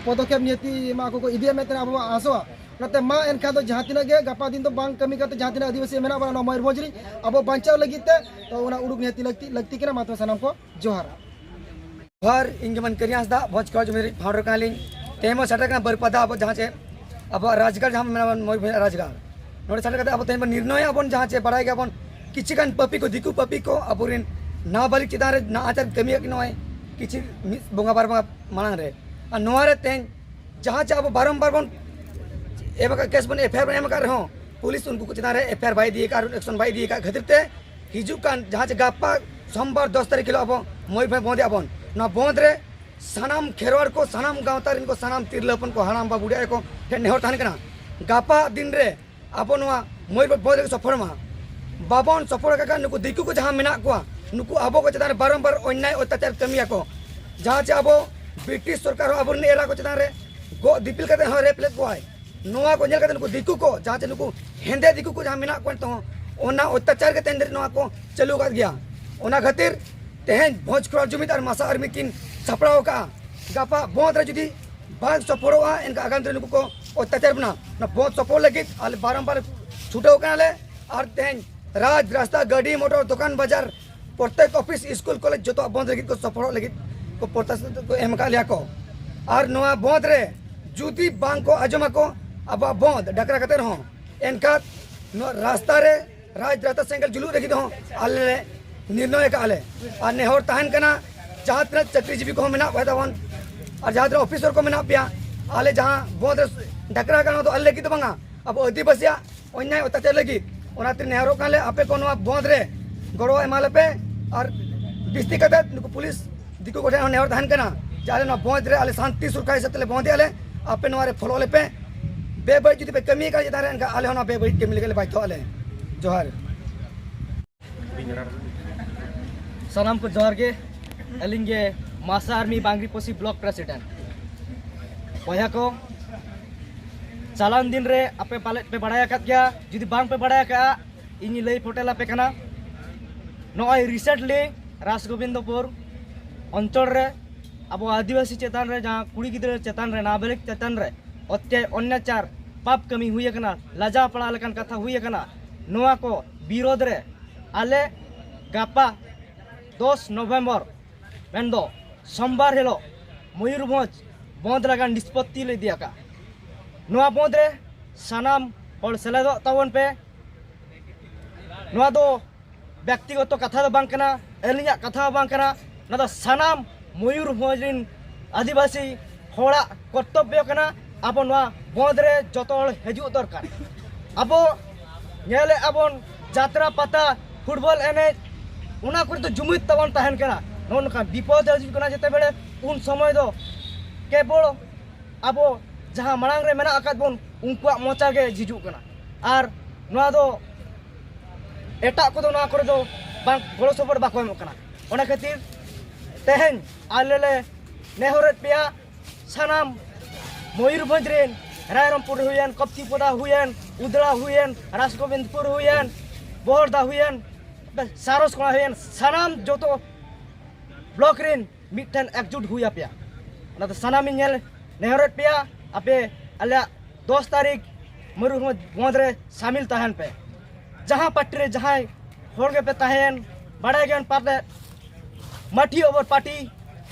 ᱯᱚᱫᱚᱠᱷᱮᱯ ᱱᱤᱦᱟᱹᱛᱤ ᱢᱟ ᱟᱠᱚ ᱠᱚ ᱤᱫᱤᱭᱟ ᱢᱮᱱᱛᱮ ᱟᱵᱚ ᱵᱚᱱ ᱟᱥᱚᱜᱼᱟ᱾ ᱚᱱᱟᱛᱮ ᱢᱟ ᱮᱱᱠᱷᱟᱱ ᱫᱚ ᱡᱟᱦᱟᱸ ᱛᱤᱱᱟᱹᱜ ᱜᱮ ᱜᱟᱯᱟ ᱫᱤᱱ ᱫᱚ ᱵᱟᱝ ᱠᱟᱹᱢᱤ ᱠᱟᱛᱮ ᱡᱟᱦᱟᱸ ᱛᱤᱱᱟᱹᱜ ᱟᱹᱫᱤᱵᱟᱹᱥᱤ ᱢᱮᱱᱟᱜ ᱵᱚᱱᱟ ᱱᱚᱣᱟ ᱢᱚᱭᱩᱨᱵᱷᱚᱸᱡᱽ ᱨᱮ, ᱟᱵᱚ ᱵᱟᱧᱪᱟᱣ ᱞᱟᱹᱜᱤᱫ ᱛᱮ ᱛᱚ ᱚᱱᱟ ᱩᱰᱩᱠ ᱱᱤᱦᱟᱹᱛᱤ ᱞᱟᱹᱠᱛᱤ, ᱞᱟᱹᱠᱛᱤ ᱠᱟᱱᱟ᱾ ᱢᱟ ᱛᱚᱵᱮ ᱥᱟᱱᱟᱢ ᱠᱚ ᱡᱚᱦᱟᱨ᱾ ᱡᱚᱦᱟᱨ, ᱤᱧ ᱜᱮ ᱢᱟᱱ ᱠᱟᱹᱨᱤ ᱦᱟᱸᱥᱫᱟ, ᱵᱷᱚᱸᱡᱽ ᱠᱚᱲᱟ ᱡᱩᱢᱤ ᱨᱤᱡ ᱯᱷᱟᱣᱩᱱᱰᱟᱨ ᱠᱟᱱᱟᱞᱤᱧ᱾ ᱛᱮᱦᱮᱧ ᱵᱚᱱ ᱥᱮᱴᱮᱨ ᱠᱟᱱᱟ ᱵᱟᱹᱨᱯᱟᱫᱟ, ᱟᱵᱚ ᱡᱟᱦᱟᱸ ᱪᱮ ᱟᱵᱚᱣᱟᱜ ᱨᱟᱡᱽᱜᱟᱲ, ᱡᱟᱦᱟᱸ ᱢᱮᱱᱟᱜᱼᱟ ᱢᱚᱭᱩᱨᱵᱷᱚᱸᱡᱽ ᱨᱟᱡᱽᱜᱟᱲ᱾ ᱱᱚᱰᱮ ᱥᱮᱴᱮᱨ ᱠᱟᱛᱮ ᱟᱵᱚ ᱛᱮᱦᱮᱧ ᱵᱚᱱ ᱱᱤᱨᱱᱚᱭᱟ ᱵᱚᱱ, ᱡᱟᱦᱟᱸ ᱪᱮ ᱵᱟᱲᱟᱭ ᱜᱮᱭᱟᱵᱚᱱ, ᱠᱤᱪᱷᱩ ᱜᱟᱱ ᱯᱟᱹᱯᱤ ᱠᱚ, ᱫᱤᱠᱩ ᱯᱟᱹᱯᱤ ᱠᱚ ᱟᱵᱚᱨᱮᱱ ᱱᱟᱵᱟᱞᱤᱜ ᱪᱮᱛᱟᱱ ᱨᱮ ᱱᱟᱦᱟᱪᱟᱨ ᱠᱟᱹᱢᱤᱭᱮᱫ ᱱᱚᱜᱼᱚᱭ ᱠᱤᱪᱷᱩ ᱢᱤᱫ ᱵᱚᱸᱜᱟ ᱵᱟᱨ ᱵᱚᱸᱜᱟ ᱢᱟᱲᱟᱝ ᱨᱮ᱾ ᱟᱨ ᱱᱚᱣᱟ ᱨᱮ ᱛᱮᱦᱮᱧ ᱡᱟᱦᱟᱸ ᱪᱮ ᱟᱵᱚ ᱵᱟᱨᱚᱢᱵᱟᱨ ᱵᱚᱱ ᱮᱢ ᱟᱠᱟᱫ, ᱠᱮᱥ ᱵᱚᱱ ᱮᱯᱷ ᱟᱭ ᱟᱨ ᱵᱚᱱ ᱮᱢ ᱟᱠᱟᱫ ᱨᱮᱦᱚᱸ, ᱯᱩᱞᱤᱥ ᱩᱱᱠᱩ ᱠᱚ ᱪᱮᱛᱟᱱ ᱨᱮ ᱮᱯᱷ ᱟᱭ ᱟᱨ ᱵᱟᱭ ᱤᱫᱤᱭ ᱟᱠᱟᱫ ᱟᱨ ᱮᱠᱥᱚᱱ ᱵᱟᱭ ᱤᱫᱤᱭ ᱟᱠᱟᱫ ᱠᱷᱟᱹᱛᱤᱨ ᱛᱮ ᱦᱤᱡᱩᱜ ᱠᱟᱱ ᱡᱟᱦᱟᱸ ᱪᱮ ᱜᱟᱯᱟ ᱥᱳᱢᱵᱟᱨ ᱫᱚᱥ ᱛᱟᱹᱨᱤᱠᱷ ᱦᱤᱞᱳᱜ ᱟᱵᱚ ᱢᱚᱭᱩᱨᱵᱷᱚᱸᱡᱽ ᱵᱚᱱᱫ ᱮᱫ ᱟᱵᱚᱱ, ᱱᱚᱣᱟ ᱵᱚᱱᱫ ᱨᱮ ᱥᱟᱱᱟᱢ ᱠᱷᱮᱨᱣᱟᱲ ᱠᱚ, ᱥᱟᱱᱟᱢ ᱜᱟᱶᱛᱟ ᱨᱮᱱ ᱠᱚ, ᱥᱟᱱᱟᱢ ᱛᱤᱨᱞᱟᱹ ᱦᱚᱯᱚᱱ ᱠᱚ, ᱦᱟᱲᱟᱢ ᱵᱟ ᱵᱩᱰᱷᱤ ᱟᱭᱳ ᱠᱚ ᱴᱷᱮᱱ ᱱᱮᱦᱚᱨ ᱛᱟᱦᱮᱱ ᱠᱟᱱᱟ, ᱜᱟᱯᱟ ᱫᱤᱱ ᱨᱮ ᱟᱵᱚ ᱱᱚᱣᱟ ᱢᱚᱭᱩᱨᱵᱷᱚᱸᱡᱽ ᱵᱚᱱᱫ ᱨᱮᱜᱮ ᱥᱚᱯᱷᱚᱞ ᱢᱟ᱾ ᱵᱟᱵᱚᱱ ᱥᱚᱯᱷᱚᱞ ᱟᱠᱟᱫ ᱠᱷᱟᱱ ᱱᱩᱠᱩ ᱫᱤᱠᱩ ᱠᱚ ᱡᱟᱦᱟᱸ ᱢᱮᱱᱟᱜ ᱠᱚᱣᱟ, ᱱᱩᱠᱩ ᱟᱵᱚ ᱠᱚ ᱪᱮᱛᱟᱱ ᱨᱮ ᱵᱟᱨᱚᱢᱵᱟᱨ ᱚᱱᱭᱟᱭ ᱚᱛᱛᱟᱪᱟᱨ ᱠᱟᱹᱢᱤᱭᱟᱠᱚ᱾ ᱡᱟᱦᱟᱸ ᱪᱮ ᱟᱵᱚ ᱵᱨᱤᱴᱤᱥ ᱥᱚᱨᱠᱟᱨ ᱦᱚᱸ ᱟᱵᱚᱨᱮᱱ ᱮᱨᱟ ᱠᱚ ᱪᱮᱛᱟᱱ ᱨᱮ ᱜᱚᱜ ᱫᱤᱯᱤᱞ ᱠᱟᱛᱮ ᱦᱚᱸ ᱨᱮᱯ ᱞᱮᱫ ᱠᱚᱣᱟᱭ᱾ ᱱᱚᱣᱟ ᱠᱚ ᱧᱮᱞ ᱠᱟᱛᱮ ᱱᱩᱠᱩ ᱫᱤᱠᱩ ᱠᱚ, ᱡᱟᱦᱟᱸ ᱪᱮ ᱱᱩᱠᱩ ᱦᱮᱸᱫᱮ ᱫᱤᱠᱩ ᱠᱚ ᱡᱟᱦᱟᱸ ᱢᱮᱱᱟᱜ ᱠᱚᱣᱟ ᱱᱤᱛᱚᱜ ᱦᱚᱸ, ᱚᱱᱟ ᱚᱛᱛᱟᱪᱟᱨ ᱜᱮ ᱛᱮᱦᱮᱧ ᱫᱷᱟᱹᱨᱤᱡ ᱱᱚᱣᱟ ᱠᱚ ᱪᱟᱹᱞᱩ ᱟᱠᱟᱫ ᱜᱮᱭᱟ᱾ ᱚᱱᱟ ᱠᱷᱟᱹᱛᱤᱨ ᱛᱮᱦᱮᱧ ᱵᱷᱚᱸᱡᱽ ᱠᱷᱮᱨᱣᱟᱲ ᱡᱩᱢᱤᱫ ᱟᱨ ᱢᱟᱥᱟ ᱟᱨᱢᱤ ᱠᱤᱱ ᱥᱟᱯᱲᱟᱣ ᱟᱠᱟᱫᱼᱟ᱾ ᱜᱟᱯᱟ ᱵᱚᱱᱫ ᱨᱮ ᱡᱩᱫᱤ ᱵᱟᱝ ᱥᱚᱯᱷᱚᱞᱚᱜᱼᱟ, ᱮᱱᱠᱷᱟᱱ ᱟᱜᱟᱢ ᱫᱤᱱ ᱨᱮ ᱱᱩᱠᱩ ᱠᱚ ᱚᱛᱛᱟᱪᱟᱨ ᱵᱚᱱᱟ᱾ ᱚᱱᱟ ᱵᱚᱱᱫ ᱥᱚᱯᱷᱚᱞ ᱞᱟᱹᱜᱤᱫ ᱟᱞᱮ ᱵᱟᱨᱚᱢᱵᱟᱨ ᱪᱷᱩᱴᱟᱹᱣ ᱠᱟᱱᱟᱞᱮ᱾ ᱟᱨ ᱛᱮᱦᱮᱧ ᱨᱟᱡᱽ ᱨᱟᱥᱛᱟ, ᱜᱟᱹᱰᱤ ᱢᱚᱴᱚᱨ, ᱫᱚᱠᱟᱱ ᱵᱟᱡᱟᱨ, ᱯᱨᱚᱛᱮᱠ ᱚᱯᱷᱤᱥ, ᱥᱠᱩᱞ, ᱠᱚᱞᱮᱡᱽ ᱡᱚᱛᱚᱣᱟᱜ ᱵᱚᱱᱫ ᱞᱟᱹᱜᱤᱫ ᱠᱚ ᱥᱚᱯᱷᱚᱞᱚᱜ ᱞᱟᱹᱜᱤᱫ ᱠᱚ ᱯᱨᱚᱛᱟᱥ ᱠᱚ ᱮᱢ ᱟᱠᱟᱫ ᱞᱮᱭᱟ ᱠᱚ᱾ ᱟᱨ ᱱᱚᱣᱟ ᱵᱚᱱᱫ ᱨᱮ ᱡᱩᱫᱤ ᱵᱟᱝ ᱠᱚ ᱟᱸᱡᱚᱢᱟᱠᱚ ᱟᱵᱚᱣᱟᱜ ᱵᱚᱱᱫ ᱰᱟᱠᱨᱟ ᱠᱟᱛᱮ ᱨᱮᱦᱚᱸ, ᱮᱱᱠᱷᱟᱱ ᱱᱚᱣᱟ ᱨᱟᱥᱛᱟ ᱨᱮ ᱨᱟᱡᱽ ᱨᱟᱥᱛᱟ ᱥᱮᱸᱜᱮᱞ ᱡᱩᱞᱩᱜ ᱞᱟᱹᱜᱤᱫ ᱦᱚᱸ ᱟᱞᱮ ᱞᱮ ᱱᱤᱨᱱᱚᱭ ᱟᱠᱟᱫᱼᱟ ᱞᱮ᱾ ᱟᱨ ᱱᱮᱦᱚᱨ ᱛᱟᱦᱮᱱ ᱠᱟᱱᱟ, ᱡᱟᱦᱟᱸ ᱛᱤᱱᱟᱹᱜ ᱪᱟᱹᱠᱨᱤᱡᱤᱵᱤ ᱠᱚᱦᱚᱸ ᱢᱮᱱᱟᱜ ᱠᱚᱣᱟ ᱛᱟᱵᱚᱱ, ᱟᱨ ᱡᱟᱦᱟᱸ ᱛᱤᱱᱟᱹᱜ ᱚᱯᱷᱤᱥᱟᱨ ᱠᱚ ᱢᱮᱱᱟᱜ ᱯᱮᱭᱟ, ᱟᱞᱮ ᱡᱟᱦᱟᱸ ᱵᱚᱱᱫ ᱨᱮ ᱰᱟᱠᱨᱟ ᱟᱠᱟᱱᱟ, ᱚᱱᱟ ᱫᱚ ᱟᱞᱮ ᱞᱟᱹᱜᱤᱫ ᱫᱚ ᱵᱟᱝᱟ, ᱟᱵᱚ ᱟᱹᱫᱤᱵᱟᱹᱥᱤᱭᱟᱜ ᱚᱱᱭᱟᱭ ᱚᱛᱛᱟᱪᱟᱨ ᱞᱟᱹᱜᱤᱫ᱾ ᱚᱱᱟᱛᱮ ᱱᱮᱦᱚᱨᱚᱜ ᱠᱟᱱᱟᱞᱮ, ᱟᱯᱮ ᱠᱚ ᱱᱚᱣᱟ ᱵᱚᱱᱫ ᱨᱮ ᱜᱚᱲᱚ ᱮᱢᱟ ᱞᱮᱯᱮ᱾ ᱟᱨ ᱵᱤᱥᱛᱤ ᱠᱟᱛᱮ ᱱᱩᱠᱩ ᱯᱩᱞᱤᱥ ᱫᱤᱠᱩ ᱠᱚᱴᱷᱮᱱ ᱦᱚᱸ ᱱᱮᱦᱚᱨ ᱛᱟᱦᱮᱱ ᱠᱟᱱᱟ ᱡᱮ ᱟᱞᱮ ᱱᱚᱣᱟ ᱵᱚᱱᱫ ᱨᱮ ᱟᱞᱮ ᱥᱟᱱᱛᱤ ᱥᱩᱨᱠᱷᱟ ᱦᱤᱥᱟᱹᱵ ᱛᱮᱞᱮ ᱵᱚᱱᱫ ᱮᱫᱼᱟ ᱞᱮ, ᱟᱯᱮ ᱱᱚᱣᱟ ᱨᱮ ᱯᱷᱚᱞᱳ ᱞᱮᱯᱮ᱾ ᱵᱮᱵᱟᱹᱲᱤᱡ ᱡᱩᱫᱤ ᱯᱮ ᱠᱟᱹᱢᱤ ᱟᱠᱟᱫ ᱪᱮᱛᱟᱱ ᱨᱮ, ᱮᱱᱠᱷᱟᱱ ᱟᱞᱮ ᱦᱚᱸ ᱱᱚᱣᱟ ᱵᱮᱵᱟᱹᱲᱤᱡ ᱠᱟᱹᱢᱤ ᱞᱟᱹᱜᱤᱫ ᱞᱮ ᱵᱟᱫᱽᱫᱷᱚᱜ ᱟᱞᱮ᱾ ᱡᱚᱦᱟᱨ᱾ ᱥᱟᱱᱟᱢ ᱠᱚ ᱡᱚᱦᱟᱨ ᱜᱮ᱾ ᱟᱹᱞᱤᱧ ᱜᱮ ᱢᱟᱥᱟ ᱟᱨᱢᱤ ᱵᱟᱝᱨᱤᱯᱚᱥᱤ ᱵᱞᱚᱠ ᱯᱨᱮᱥᱤᱰᱮᱱᱴ᱾ ᱵᱚᱭᱦᱟ ᱠᱚ, ᱪᱟᱞᱟᱣᱮᱱ ᱫᱤᱱ ᱨᱮ ᱟᱯᱮ ᱯᱟᱞᱮᱫ ᱯᱮ ᱵᱟᱲᱟᱭ ᱟᱠᱟᱫ ᱜᱮᱭᱟ, ᱡᱩᱫᱤ ᱵᱟᱝ ᱯᱮ ᱵᱟᱲᱟᱭ ᱟᱠᱟᱫᱼᱟ, ᱤᱧᱤᱧ ᱞᱟᱹᱭ ᱯᱚᱴᱮᱞ ᱟᱯᱮ ᱠᱟᱱᱟ᱾ ᱱᱚᱜᱼᱚᱭ ᱨᱤᱥᱮᱱᱴᱞᱤ ᱨᱟᱥᱜᱳᱵᱤᱱᱫᱚᱯᱩᱨ ᱚᱧᱪᱚᱞ ᱨᱮ ᱟᱵᱚ ᱟᱹᱫᱤᱵᱟᱹᱥᱤ ᱪᱮᱛᱟᱱ ᱨᱮ, ᱡᱟᱦᱟᱸ ᱠᱩᱲᱤ ᱜᱤᱫᱽᱨᱟᱹ ᱪᱮᱛᱟᱱ ᱨᱮ, ᱱᱟᱵᱟᱞᱤᱜ ᱪᱮᱛᱟᱱ ᱨᱮ ᱚᱛᱭᱟ-, ᱚᱱᱱᱟᱪᱟᱨ, ᱯᱟᱯ ᱠᱟᱹᱢᱤ ᱦᱩᱭ ᱟᱠᱟᱱᱟ, ᱞᱟᱡᱟᱣ ᱯᱟᱲᱟᱣ ᱞᱮᱠᱟᱱ ᱠᱟᱛᱷᱟ ᱦᱩᱭ ᱟᱠᱟᱱᱟ, ᱱᱚᱣᱟ ᱠᱚ ᱵᱤᱨᱳᱫᱷ ᱨᱮ ᱟᱞᱮ ᱜᱟᱯᱟ ᱫᱚᱥ ᱱᱚᱵᱷᱮᱢᱵᱚᱨ, ᱢᱮᱱᱫᱚ ᱥᱳᱢᱵᱟᱨ ᱦᱤᱞᱳᱜ ᱢᱚᱭᱩᱨᱵᱷᱚᱸᱡᱽ ᱵᱚᱸᱫᱽ ᱞᱟᱜᱟᱱ ᱱᱤᱥᱯᱚᱛᱛᱤ ᱞᱮ ᱤᱫᱤ ᱟᱠᱟᱫᱼᱟ᱾ ᱱᱚᱣᱟ ᱵᱚᱸᱫᱽ ᱨᱮ ᱥᱟᱱᱟᱢ ᱦᱚᱲ ᱥᱮᱞᱮᱫᱚᱜ ᱛᱟᱵᱚᱱ ᱯᱮ᱾ ᱱᱚᱣᱟ ᱫᱚ ᱵᱮᱠᱛᱤᱜᱚᱛᱚ ᱠᱟᱛᱷᱟ ᱫᱚ ᱵᱟᱝ ᱠᱟᱱᱟ, ᱟᱹᱞᱤᱧᱟᱜ ᱠᱟᱛᱷᱟ ᱦᱚᱸ ᱵᱟᱝ ᱠᱟᱱᱟ᱾ ᱱᱚᱣᱟ ᱫᱚ ᱥᱟᱱᱟᱢ ᱢᱚᱭᱩᱨᱵᱷᱚᱸᱡᱽ ᱨᱮᱱ ᱟᱹᱫᱤᱵᱟᱹᱥᱤ ᱦᱚᱲᱟᱜ ᱠᱚᱨᱛᱚᱵᱵᱚ ᱠᱟᱱᱟ᱾ ᱟᱵᱚ ᱱᱚᱣᱟ ᱵᱚᱸᱫᱽ ᱨᱮ ᱡᱚᱛᱚ ᱦᱚᱲ ᱦᱤᱡᱩᱜ ᱫᱚᱨᱠᱟᱨ᱾ ᱟᱵᱚ ᱧᱮᱞᱮᱫ ᱟᱵᱚᱱ ᱡᱟᱛᱨᱟ ᱯᱟᱛᱟ, ᱯᱷᱩᱴᱵᱚᱞ ᱮᱱᱮᱡ, ᱚᱱᱟ ᱠᱚᱨᱮ ᱫᱚ ᱡᱩᱢᱤᱫ ᱛᱟᱵᱚᱱ ᱛᱟᱦᱮᱱ ᱠᱟᱱᱟ᱾ ᱱᱚᱜᱼᱚ ᱱᱚᱝᱠᱟ ᱵᱤᱯᱚᱫ ᱦᱤᱡᱩᱜ ᱠᱟᱱᱟ ᱡᱮᱛᱮ ᱵᱮᱲᱮ, ᱩᱱ ᱥᱚᱢᱚᱭ ᱫᱚ ᱠᱮᱵᱚᱞ ᱟᱵᱚ ᱡᱟᱦᱟᱸ ᱢᱟᱲᱟᱝ ᱨᱮ ᱢᱮᱱᱟᱜ ᱟᱠᱟᱫ ᱵᱚᱱ, ᱩᱱᱠᱩᱣᱟᱜ ᱢᱚᱪᱟ ᱜᱮ ᱡᱷᱤᱡᱩᱜ ᱠᱟᱱᱟ᱾ ᱟᱨ ᱱᱚᱣᱟ ᱫᱚ ᱮᱴᱟᱜ ᱠᱚᱫᱚ ᱱᱚᱣᱟ ᱠᱚᱨᱮ ᱫᱚ ᱵᱟᱝ, ᱜᱚᱲᱚ ᱥᱚᱯᱚᱦᱚᱫ ᱵᱟᱠᱚ ᱮᱢᱚᱜ ᱠᱟᱱᱟ᱾ ᱚᱱᱟ ᱠᱷᱟᱹᱛᱤᱨ ᱛᱮᱦᱮᱧ ᱟᱞᱮ ᱞᱮ ᱱᱮᱦᱚᱨᱮᱫ ᱯᱮᱭᱟ, ᱥᱟᱱᱟᱢ ᱢᱚᱭᱩᱨᱵᱷᱚᱸᱡᱽ ᱨᱮᱱ, ᱨᱟᱭᱨᱚᱝᱯᱩᱨ ᱦᱩᱭᱮᱱ, ᱠᱚᱯᱛᱤᱯᱚᱫᱟ ᱦᱩᱭᱮᱱ, ᱩᱫᱽᱲᱟ ᱦᱩᱭᱮᱱ, ᱨᱟᱥᱜᱳᱵᱤᱱᱫᱯᱩᱨ ᱦᱩᱭᱮᱱ, ᱵᱚᱦᱚᱲᱫᱟ ᱦᱩᱭᱮᱱ, ᱥᱟᱨᱚᱥ ᱠᱚᱲᱟ ᱦᱩᱭᱮᱱ, ᱥᱟᱱᱟᱢ ᱡᱚᱛᱚ ᱵᱞᱚᱠ ᱨᱮᱱ ᱢᱤᱫᱴᱷᱮᱱ ᱮᱠᱡᱩᱴ ᱦᱩᱭ ᱟᱯᱮᱭᱟ᱾ ᱚᱱᱟᱛᱮ ᱥᱟᱱᱟᱢᱤᱧ ᱧᱮᱞ ᱱᱮᱦᱚᱨᱮᱫ ᱯᱮᱭᱟ, ᱟᱯᱮ ᱟᱞᱮᱭᱟᱜ ᱫᱚᱥ ᱛᱟᱹᱨᱤᱠᱷ ᱢᱚᱭᱩᱨᱵᱷᱚᱸᱡᱽ ᱵᱚᱸᱫᱽ ᱨᱮ ᱥᱟᱢᱤᱞ ᱛᱟᱦᱮᱱ ᱯᱮ᱾ ᱡᱟᱦᱟᱸ ᱯᱟᱨᱴᱤ ᱨᱮ ᱡᱟᱦᱟᱸᱭ ᱦᱚᱲ ᱜᱮᱯᱮ ᱛᱟᱦᱮᱸᱭᱮᱱ, ᱵᱟᱲᱟᱭ ᱜᱮᱭᱟᱵᱚᱱ ᱯᱟᱞᱮᱫ, ᱢᱟᱹᱴᱤ ᱚᱵᱚᱨ ᱯᱟᱨᱴᱤ,